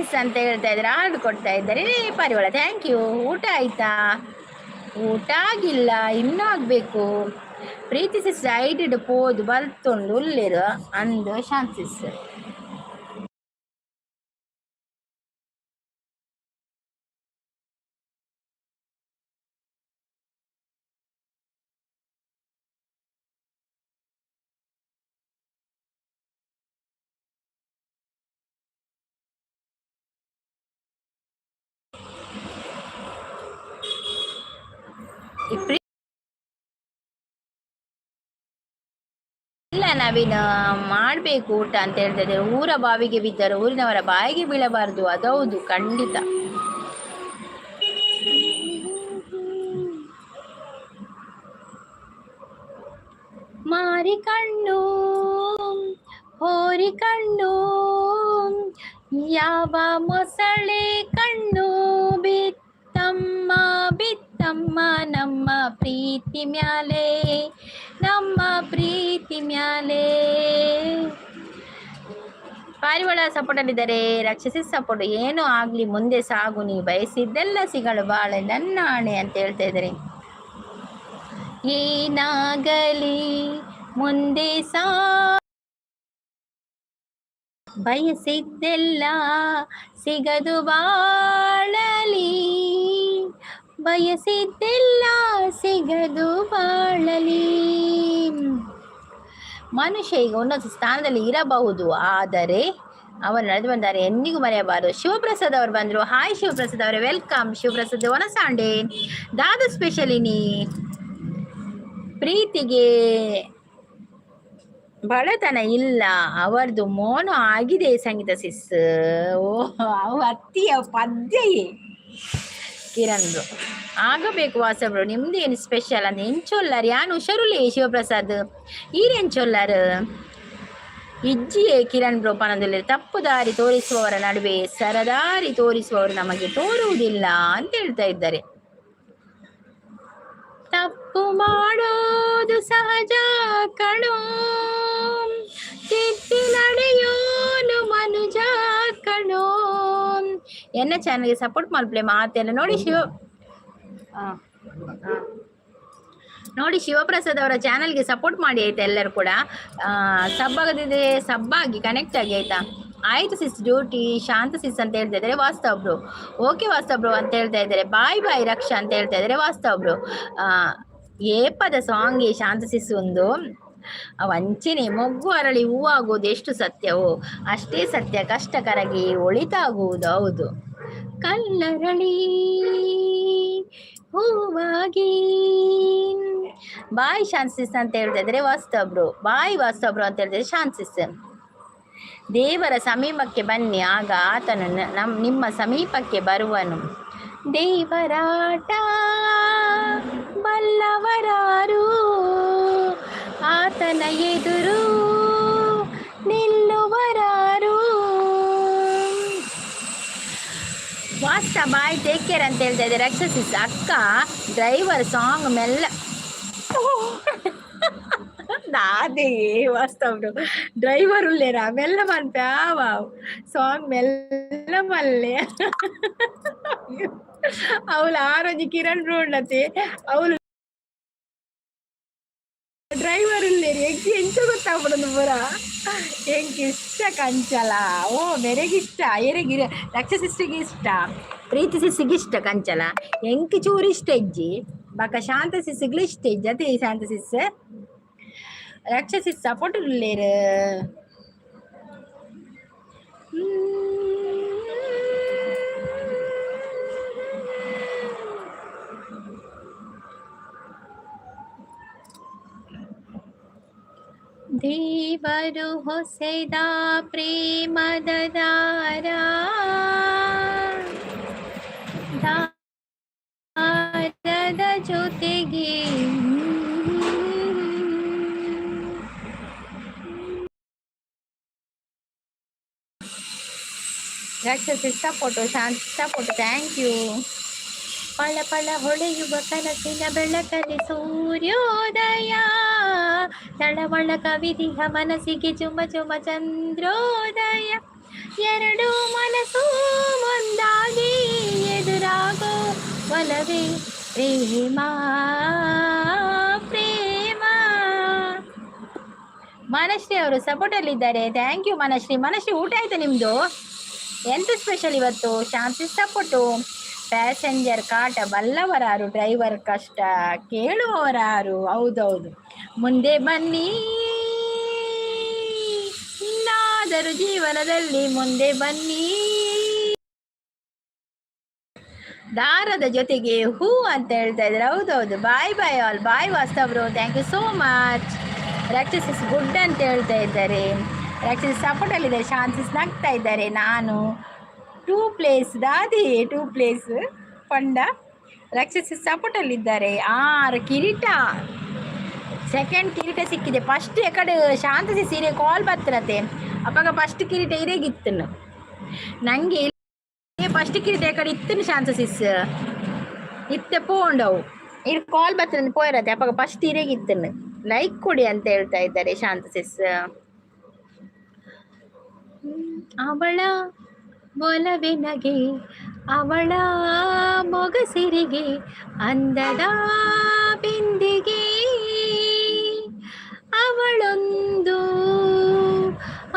ಸಿಸ್ ಅಂತ ಹೇಳ್ತಾ ಇದ್ದಾರೆ. ಆರ್ಡರ್ ಕೊಡ್ತಾ ಇದ್ದಾರೆ ಪಾರಿವಾಳ. Thank you. ಊಟ ಆಯ್ತಾ? ಊಟ ಆಗಿಲ್ಲ, ಇನ್ನೂ ಆಗಬೇಕು. ಪ್ರೀತಿ ಸಿಸ್ ಐಡಿಡ್ ಪೋದು ಬಲ್ತುಂಡು ಉಲ್ಲಿರು ಅಂದು ಶಾಂತಿಸ್. ಇಲ್ಲ ನವೀನ್, ಮಾಡಬೇಕು ಊಟ ಅಂತ ಹೇಳ್ತಾ ಇದ್ದಾರೆ. ಊರ ಬಾವಿಗೆ ಬಿದ್ದರು ಊರಿನವರ ಬಾಯಿಗೆ ಬೀಳಬಾರದು. ಅದೌದು ಖಂಡಿತ. ಮಾರಿ ಕಣ್ಣು ಹೋರಿ ಕಣ್ಣು ಯಾವ ಮೊಸಳೆ ಕಣ್ಣು ಬಿತ್ತಮ್ಮ ಬಿತ್ತಮ್ಮ ನಮ್ಮ ಪ್ರೀತಿ ಮ್ಯಾಲೆ, ನಮ್ಮ ಪ್ರೀತಿ ಮ್ಯಾಲೆ. ಪಾರಿವಾಳ ಸಪೋರ್ಟ್ ಅಲ್ಲಿದ್ದಾರೆ. ರಾಕ್ಷಸಿ ಸಪೋರ್ಟ್. ಏನೂ ಆಗ್ಲಿ ಮುಂದೆ ಸಾಗು, ನೀ ಬಯಸಿದ್ದೆಲ್ಲ ಸಿಗಲು ಬಾಳೆ ನನ್ನ ಆಣೆ ಅಂತ ಹೇಳ್ತಾ ಇದ್ದಾರೆ. ಏನಾಗಲಿ ಮುಂದೆ ಸಾ ಬಯಸಿದ್ದೆಲ್ಲ ಸಿಗದು ಬಾಳಲಿ, ಬಯಸಿದ್ದೆಲ್ಲ ಸಿಗದು ಬಾಳಲಿ. ಮನುಷ್ಯ ಈಗ ಉನ್ನತ ಸ್ಥಾನದಲ್ಲಿ ಇರಬಹುದು, ಆದರೆ ಅವರು ನಡೆದು ಬಂದರೆ ಎಂದಿಗೂ ಮರೆಯಬಾರದು. ಶಿವಪ್ರಸಾದ್ ಅವರು ಬಂದರು. ಹಾಯ್ ಶಿವಪ್ರಸಾದ್ ಅವರೇ, welcome. Shivaprasad ಒನಸಾಂಡೆ ದಾದ ಸ್ಪೆಷಲಿನಿ. ಪ್ರೀತಿಗೆ ಬಡತನ ಇಲ್ಲ, ಅವರದು ಮೋನ ಆಗಿದೆ ಸಂಗೀತ ಸಿಸ್. ಓ ಅವು ಅತ್ತಿಯ ಪದ್ಯ. ಕಿರಣ್ ಬ್ರೋ. ಆಗಬೇಕು ವಾಸ ಬ್ರೋ, ನಿಮ್ದು ಏನು ಸ್ಪೆಷಲ್ ಅಂದ್ರೆ ಎಂಚೊಲ್ಲಾರ್? ಯಾನ್ ಹುಷಾರುಲೇ ಶಿವಪ್ರಸಾದ್, ಈರ್ ಎಂಚೊಲ್ಲಾರ್? ಇಜ್ಜಿಯೇ ಕಿರಣ್ ಬ್ರೋ ಪನೊಂದುಲ್ಲೆರ್. ತಪ್ಪು ದಾರಿ ತೋರಿಸುವವರ ನಡುವೆ ಸರದಾರಿ ತೋರಿಸುವವರು ನಮಗೆ ತೋರುವುದಿಲ್ಲ ಅಂತ ಹೇಳ್ತಾ ಇದ್ದಾರೆ. ತಪ್ಪು ಮಾಡೋದು ಸಹಜ ಕಣೋ, ತಿದ್ದಿ ನಡೆಯೋನು ಮನುಜ ಕಣೋ. ಎನ್ನ ಚಾನಲ್ಗೆ ಸಪೋರ್ಟ್ ಮಲ್ಪಲೆ ಮಾತೆಲ್ಲ. ನೋಡಿ ಶಿವ ಆ, ಆ. ನೋಡಿ, ಶಿವಪ್ರಸಾದ್ ಅವರ ಚಾನಲ್ಗೆ ಸಪೋರ್ಟ್ ಮಾಡಿ ಆಯ್ತಾ ಎಲ್ಲರೂ ಕೂಡ. ಸಬ್ ಆಗದಿದ್ರೆ ಸಬ್ ಆಗಿ, ಕನೆಕ್ಟ್ ಆಗಿ ಆಯ್ತಾ. ಆಯ್ತು ಸಿಸ್, ಡ್ಯೂಟಿ ಶಾಂತ ಸಿಸ್ ಅಂತ ಹೇಳ್ತಾ ಇದ್ದಾರೆ ವಾಸ್ತವ್ ಬ್ರೋ. ಓಕೆ ವಾಸ್ತವ್ ಬ್ರೋ ಅಂತ ಹೇಳ್ತಾ ಇದ್ದಾರೆ. ಬಾಯ್ ಬಾಯ್ ರಕ್ಷಾ ಅಂತ ಹೇಳ್ತಾ ಇದ್ದಾರೆ ವಾಸ್ತವ್ ಬ್ರೋ. ಏಪದ ಸಾಂಗ್ ಶಾಂತ ಸಿಸ್ ಒಂದು ವಂಚನೆ. ಮೊಗ್ಗು ಅರಳಿ ಹೂವಾಗುವುದು ಎಷ್ಟು ಸತ್ಯವೋ ಅಷ್ಟೇ ಸತ್ಯ ಕಷ್ಟ ಕರಗಿ ಒಳಿತಾಗುವುದು. ಹೌದು. ಕಲ್ಲರಳಿ ಹೂವಾಗಿ. ಬಾಯ್ ಶಾನ್ಸಿಸ್ ಅಂತ ಹೇಳ್ತಾ ಇದ್ದಾರೆ ವಾಸ್ತವ್ ಬ್ರೋ. ಬಾಯ್ ವಾಸ್ತವ್ ಬ್ರೋ ಅಂತ ಹೇಳ್ತಿದ್ದಾರೆ ಶಾನ್ಸಿಸ್. ದೇವರ ಸಮೀಪಕ್ಕೆ ಬನ್ನಿ, ಆಗ ಆತನು ನಿಮ್ಮ ಸಮೀಪಕ್ಕೆ ಬರುವನು. ದೇವರಾಟ ಬಲ್ಲವರಾರು, ಆತನ ಎದುರು ನಿಲ್ಲುವರಾರು? ವಾಸ್ತ ಬಾಯ್, ಟೇಕ್ ಕೇರ್ ಅಂತ ಹೇಳ್ತಾ ಇದ್ದಾರೆ ರಕ್ಷಸಿಸ್. ಅಕ್ಕ, ಡ್ರೈವರ್ ಸಾಂಗ್ ಮೆಲ್ಲ ನಾದೇ ವಾಸ್ತವ್ರು. ಡ್ರೈವರ್ ಉಲ್ಲೇರ, ಮೆಲ್ಲ ಮನ್ಪೆ ಸಾಂಗ್ ಮೆಲ್ಲ ಮಲ್ಲೆ. ಅವಳು ಆರೋಜಿ ಕಿರಣ್ ರೋಡ್ಲತೆ ಅವಳು ಡ್ರೈವರ್ ಉಲ್ಲೇರಿ. ಎಂಕ್ ಎಂಚ ಗೊತ್ತಾಗ್ಬಿಡೋದು ಪೂರ. ಎಂಕ್ ಇಷ್ಟ ಕಂಚಲ. ಓ, ಮೆರೆಗೆ ಇಷ್ಟ, ಎರೆಗೆ ರಕ್ಷ ಸಿಸ್ಟಿಗೆ ಇಷ್ಟ, ಪ್ರೀತಿ ಸಿಸ್ಸಿಗೆ ಇಷ್ಟ ಕಂಚಲ. ಎಂಕ್ ಚೂರು ಇಷ್ಟ ಇಜ್ಜಿ, ಬಕ ಶಾಂತ ಸಿಸ್ಸಿಗ್ಲು ಇಷ್ಟ ಇಜ್ಜಿ. ಅದೇ ಶಾಂತ ಸಿಸ್, ರಕ್ಷ ಸಿಸ್ ಸಪೋರ್ಟ್ ಉಲ್ಲೇರು. ದೇವರು ಹೊಸೆದ ಪ್ರೇಮದ ದಾರ, ದಾರದ ಜೊತೆಗೆ ರಾಕ್ಷಸಿ support, Shanti support, thank you. ಪಳ ಪಳ ಹೊಳೆಯುವ ಕನಸಿನ ಬೆಳಕಲ್ಲಿ ಸೂರ್ಯೋದಯ, ತಳವಳ ಕವಿದಿಹ ಮನಸ್ಸಿಗೆ ಚುಮ ಚುಮ ಚಂದ್ರೋದಯ. ಎರಡು ಮನಸ್ಸು ಒಂದಾಗಿ ಎದುರಾಗೋ ಒಲವೇ ಪ್ರೇಮ ಪ್ರೇಮ. ಮನಶ್ರೀ ಅವರು ಸಪೋರ್ಟಲ್ಲಿದ್ದಾರೆ. Thank you Manashree. Manashree, ಊಟ ಆಯ್ತಾ ನಿಮ್ಮದು? ಎಂತ ಸ್ಪೆಷಲ್ ಇವತ್ತು? ಶಾಂತಿ ಸಪೋರ್ಟು. ಪ್ಯಾಸೆಂಜರ್ ಕಾಟ ಬಲ್ಲವರಾರು, ಡ್ರೈವರ್ ಕಷ್ಟ ಕೇಳುವವರಾರು? ಹೌದೌದು. ಮುಂದೆ ಬನ್ನಿ, ಇನ್ನಾದರೂ ಜೀವನದಲ್ಲಿ ಮುಂದೆ ಬನ್ನಿ. ದಾರದ ಜೊತೆಗೆ ಹೂ ಅಂತ ಹೇಳ್ತಾ ಇದ್ದಾರೆ. ಹೌದೌದು. Bye bye all. ಬಾಯ್ ವಾಸ್ತವ್ರು, thank you so much. Raksha sis good ಅಂತ ಹೇಳ್ತಾ ಇದ್ದಾರೆ. ರಾಕ್ಷಸಿ ಸಪೋರ್ಟಲ್ಲಿದ್ದಾರೆ. ಶಾಂತಿಸ್ ನಗ್ತಾ ಇದ್ದಾರೆ. ನಾನು to place Dadi, to place ಪಂಡ. ರಾಕ್ಷಸಿ ಸಪೋರ್ಟಲ್ಲಿದ್ದಾರೆ. ಆರು ಕಿರೀಟ, ಸೆಕೆಂಡ್ ಕಿರೀಟ ಸಿಕ್ಕಿದೆ. ಫಸ್ಟ್ ಎಕಡೆ ಶಾಂತಸಿ ಸೀರೆ ಕಾಲ್ ಬತ್ತಿರತ್ತೆ. ಅಪ್ಪಾಗ ಫಸ್ಟ್ ಕಿರೀಟ ಇರೇಗಿತ್ತನು ನಂಗೆ. ಫಸ್ಟ್ ಕಿರೀಟ ಎಕಡೆ ಇತ್ತನು ಶಾಂತ ಸಿಸ್, ಇತ್ತೆ ಪೋಂಡವು. ಇರ್ ಕಾಲ್ ಬತ್ತಿನ ಪೋಯಿರತ್ತೆ. ಅಪ್ಪಾಗ ಫಸ್ಟ್ ಇರೇಗಿತ್ತನು. ಲೈಕ್ ಕೊಡಿ ಅಂತ ಹೇಳ್ತಾ ಇದ್ದಾರೆ ಶಾಂತ ಸಿಸ್. ಅವಳ ಒಲವಿನಗೆ, ಅವಳ ಮೊಗಸಿರಿಗೆ, ಅಂದದ ಬಿಂದಿಗೆ, ಅವಳೊಂದು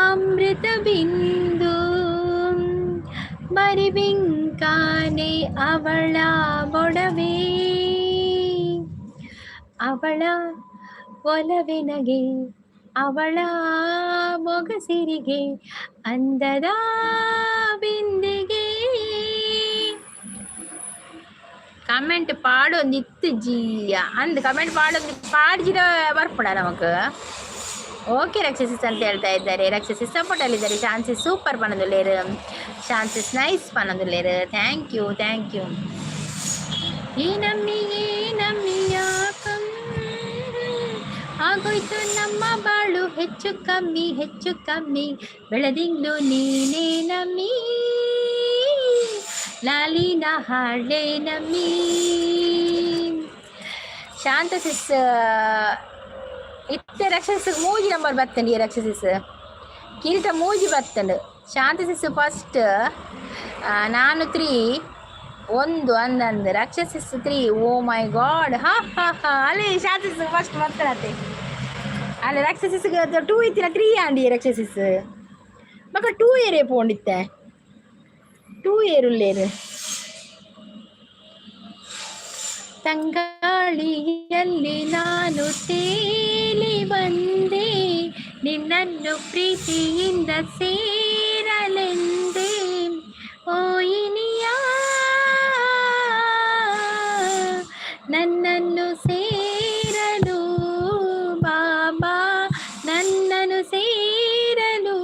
ಅಮೃತ ಬಿಂದು, ಬರಿಬಿಂಕಾನೆ ಅವಳ ಒಡವೆ. ಅವಳ ಒಲವಿನಗೆ, ಅವಳ ಮೊಗಸಿರಿಗೆ, ಅಂದದ ಬಿಂದಿಗೆ. ಕಮೆಂಟ್ ಪಾಡೊಂದು ಇತ್ತು ಜೀಯ ಅಂದ್ ಕಮೆಂಟ್ ಪಾಡೊಂದು ಪಾಡ್ಜಿರ ಬರ್ಪುಣ ನಮಕ್. ಓಕೆ ರಕ್ಷಸಿಸ್ ಅಂತ ಹೇಳ್ತಾ ಇದ್ದಾರೆ. ರಕ್ಷಸಿಸ್ ಸಪೋರ್ಟ್ ಅಲ್ಲಿದ್ದಾರೆ. ಶಾನ್ಸಿಸ್ ಸೂಪರ್ ಪನೊಂದುಲ್ಲೇರು. ಶಾನ್ಸಿಸ್ ನೈಸ್ ಪನೊಂದುಲ್ಲೇರು. Thank you, thank you. ಈ ನಮ್ಮಿಯೇ ನಮ್ಮಿಯಾಕಂ ಆಗೋಯ್ತು ನಮ್ಮ ಬಾಳು ಹೆಚ್ಚು ಕಮ್ಮಿ, ಹೆಚ್ಚು ಕಮ್ಮಿ. ಬೆಳದಿಂಗ್ಳು ನೀನೇ ನಮ್ಮಿ, ಲಾಲಿನ ಹಾಳೆ ನಮ್ಮಿ. ಶಾಂತ ಸಿಸ್, ಇತ್ತೆ ರಕ್ಷಸ್ ಮೂಜಿ ನಂಬರ್ ಬತ್ತಂಡಿ. ರಕ್ಷಸಿಸ್ ಕಿರೀಟ ಮೂಜಿ ಬತ್ತಂಡು. ಶಾಂತ ಸಿಸ್ ಫಸ್ಟ್, ನಾನು ತ್ರೀ, ಒಂದು ಅಂದಂದು ರಕ್ಷಸಿಸ್ ತ್ರೀ. ಓ ಮೈ ಗಾಡ್! ಹಾ ಹಾ ಹಾ! ಅಲ್ಲಿ ಶಾಂತ ಫಸ್ಟ್ ಬತ್ತನತೆ. ಅಲ್ಲಿ ರಕ್ಷಸಿಸ್ ಟೂ ಇತ್ತಿನ ತ್ರೀ ಆಂಡಿ. ರಕ್ಷಸಿಸ್ ಮಕ್ಕ ಟೂ ಏರೇ ಪೋಂಡಿತ್ತೆ. ಟೂ ಏರುಲ್ಲೇರು. ತಂಗಾಳಿಯಲ್ಲಿ ನಾನು ತೇಲಿ ಬಂದೆ, ನಿನ್ನನ್ನು ಪ್ರೀತಿಯಿಂದ ಸೇರಲೆಂದೆ. ಓ ಇನಿಯ, ನನ್ನನ್ನು ಸೇರಲು ಬಾಬಾ, ನನ್ನನ್ನು ಸೇರಲು.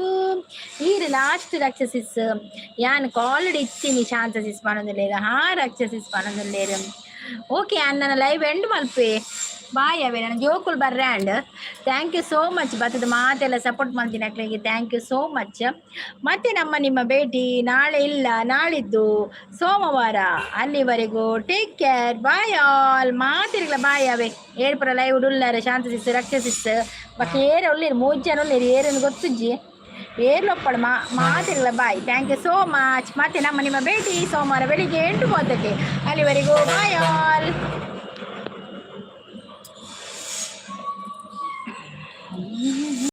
ಈರು ಲಾಸ್ಟ್ ರಕ್ಷಸಿಸ್. ಯಾನ್ ಕಾಲ್ಡ್ ಇತ್ತೀನಿ ಶಾಂತ ಸಿಸ್ ಪನೊಂದುಲ್ಲೇರು. ಹಾ, ರಕ್ಷಸಿಸ್ ಪನೊಂದುಲ್ಲೇರು. ಓಕೆ, ನನ್ನ ಲೈವ್ ಎಂಡ್ ಮಲ್ಪೆ. ಬಾಯ್ ಅವೇ, ನನ್ನ ಜೋಕುಲ್ ಬರ್ರೆ. And thank you so much. ಬತ್ತದ ಮಾತೆಲ್ಲ ಸಪೋರ್ಟ್ ಮಾಡ್ತೀನಿ ಅಕ್ಲೆಗೆ thank you so much. ಮತ್ತೆ ನಮ್ಮ ನಿಮ್ಮ ಭೇಟಿ ನಾಳೆ ಇಲ್ಲ, ನಾಳಿದ್ದು ಸೋಮವಾರ. ಅಲ್ಲಿವರೆಗೂ ಟೇಕ್ ಕೇರ್, ಬಾಯ್ ಆಲ್. ಮಾತಿರ್ಲ ಬಾಯ್ ಅವೇ. ಏರ್ಪುರ ಲೈವ್ ಉಳ್ಳಾರೆ? Shanta sis, Raksha sis, but ಏರ ಉಳ್ಳೇರು? ಮೂಜ್ ಜನ ಉಳ್ಳೇರು. ಏರನ್ನು ಗೊತ್ತುಜ್ಜಿ. ಏರ್ಲೊಪ್ಪಳು ಮಾ ಮಾತಿರ್ಲ bye. Thank you so much. ಮತ್ತೆ ನಮ್ಮ ನಿಮ್ಮ ಭೇಟಿ ಸೋಮವಾರ ಬೆಳಿಗ್ಗೆ 8:30ಕ್ಕೆ. ಅಲ್ಲಿವರೆಗೂ ಬಾಯ್ ಆಲ್.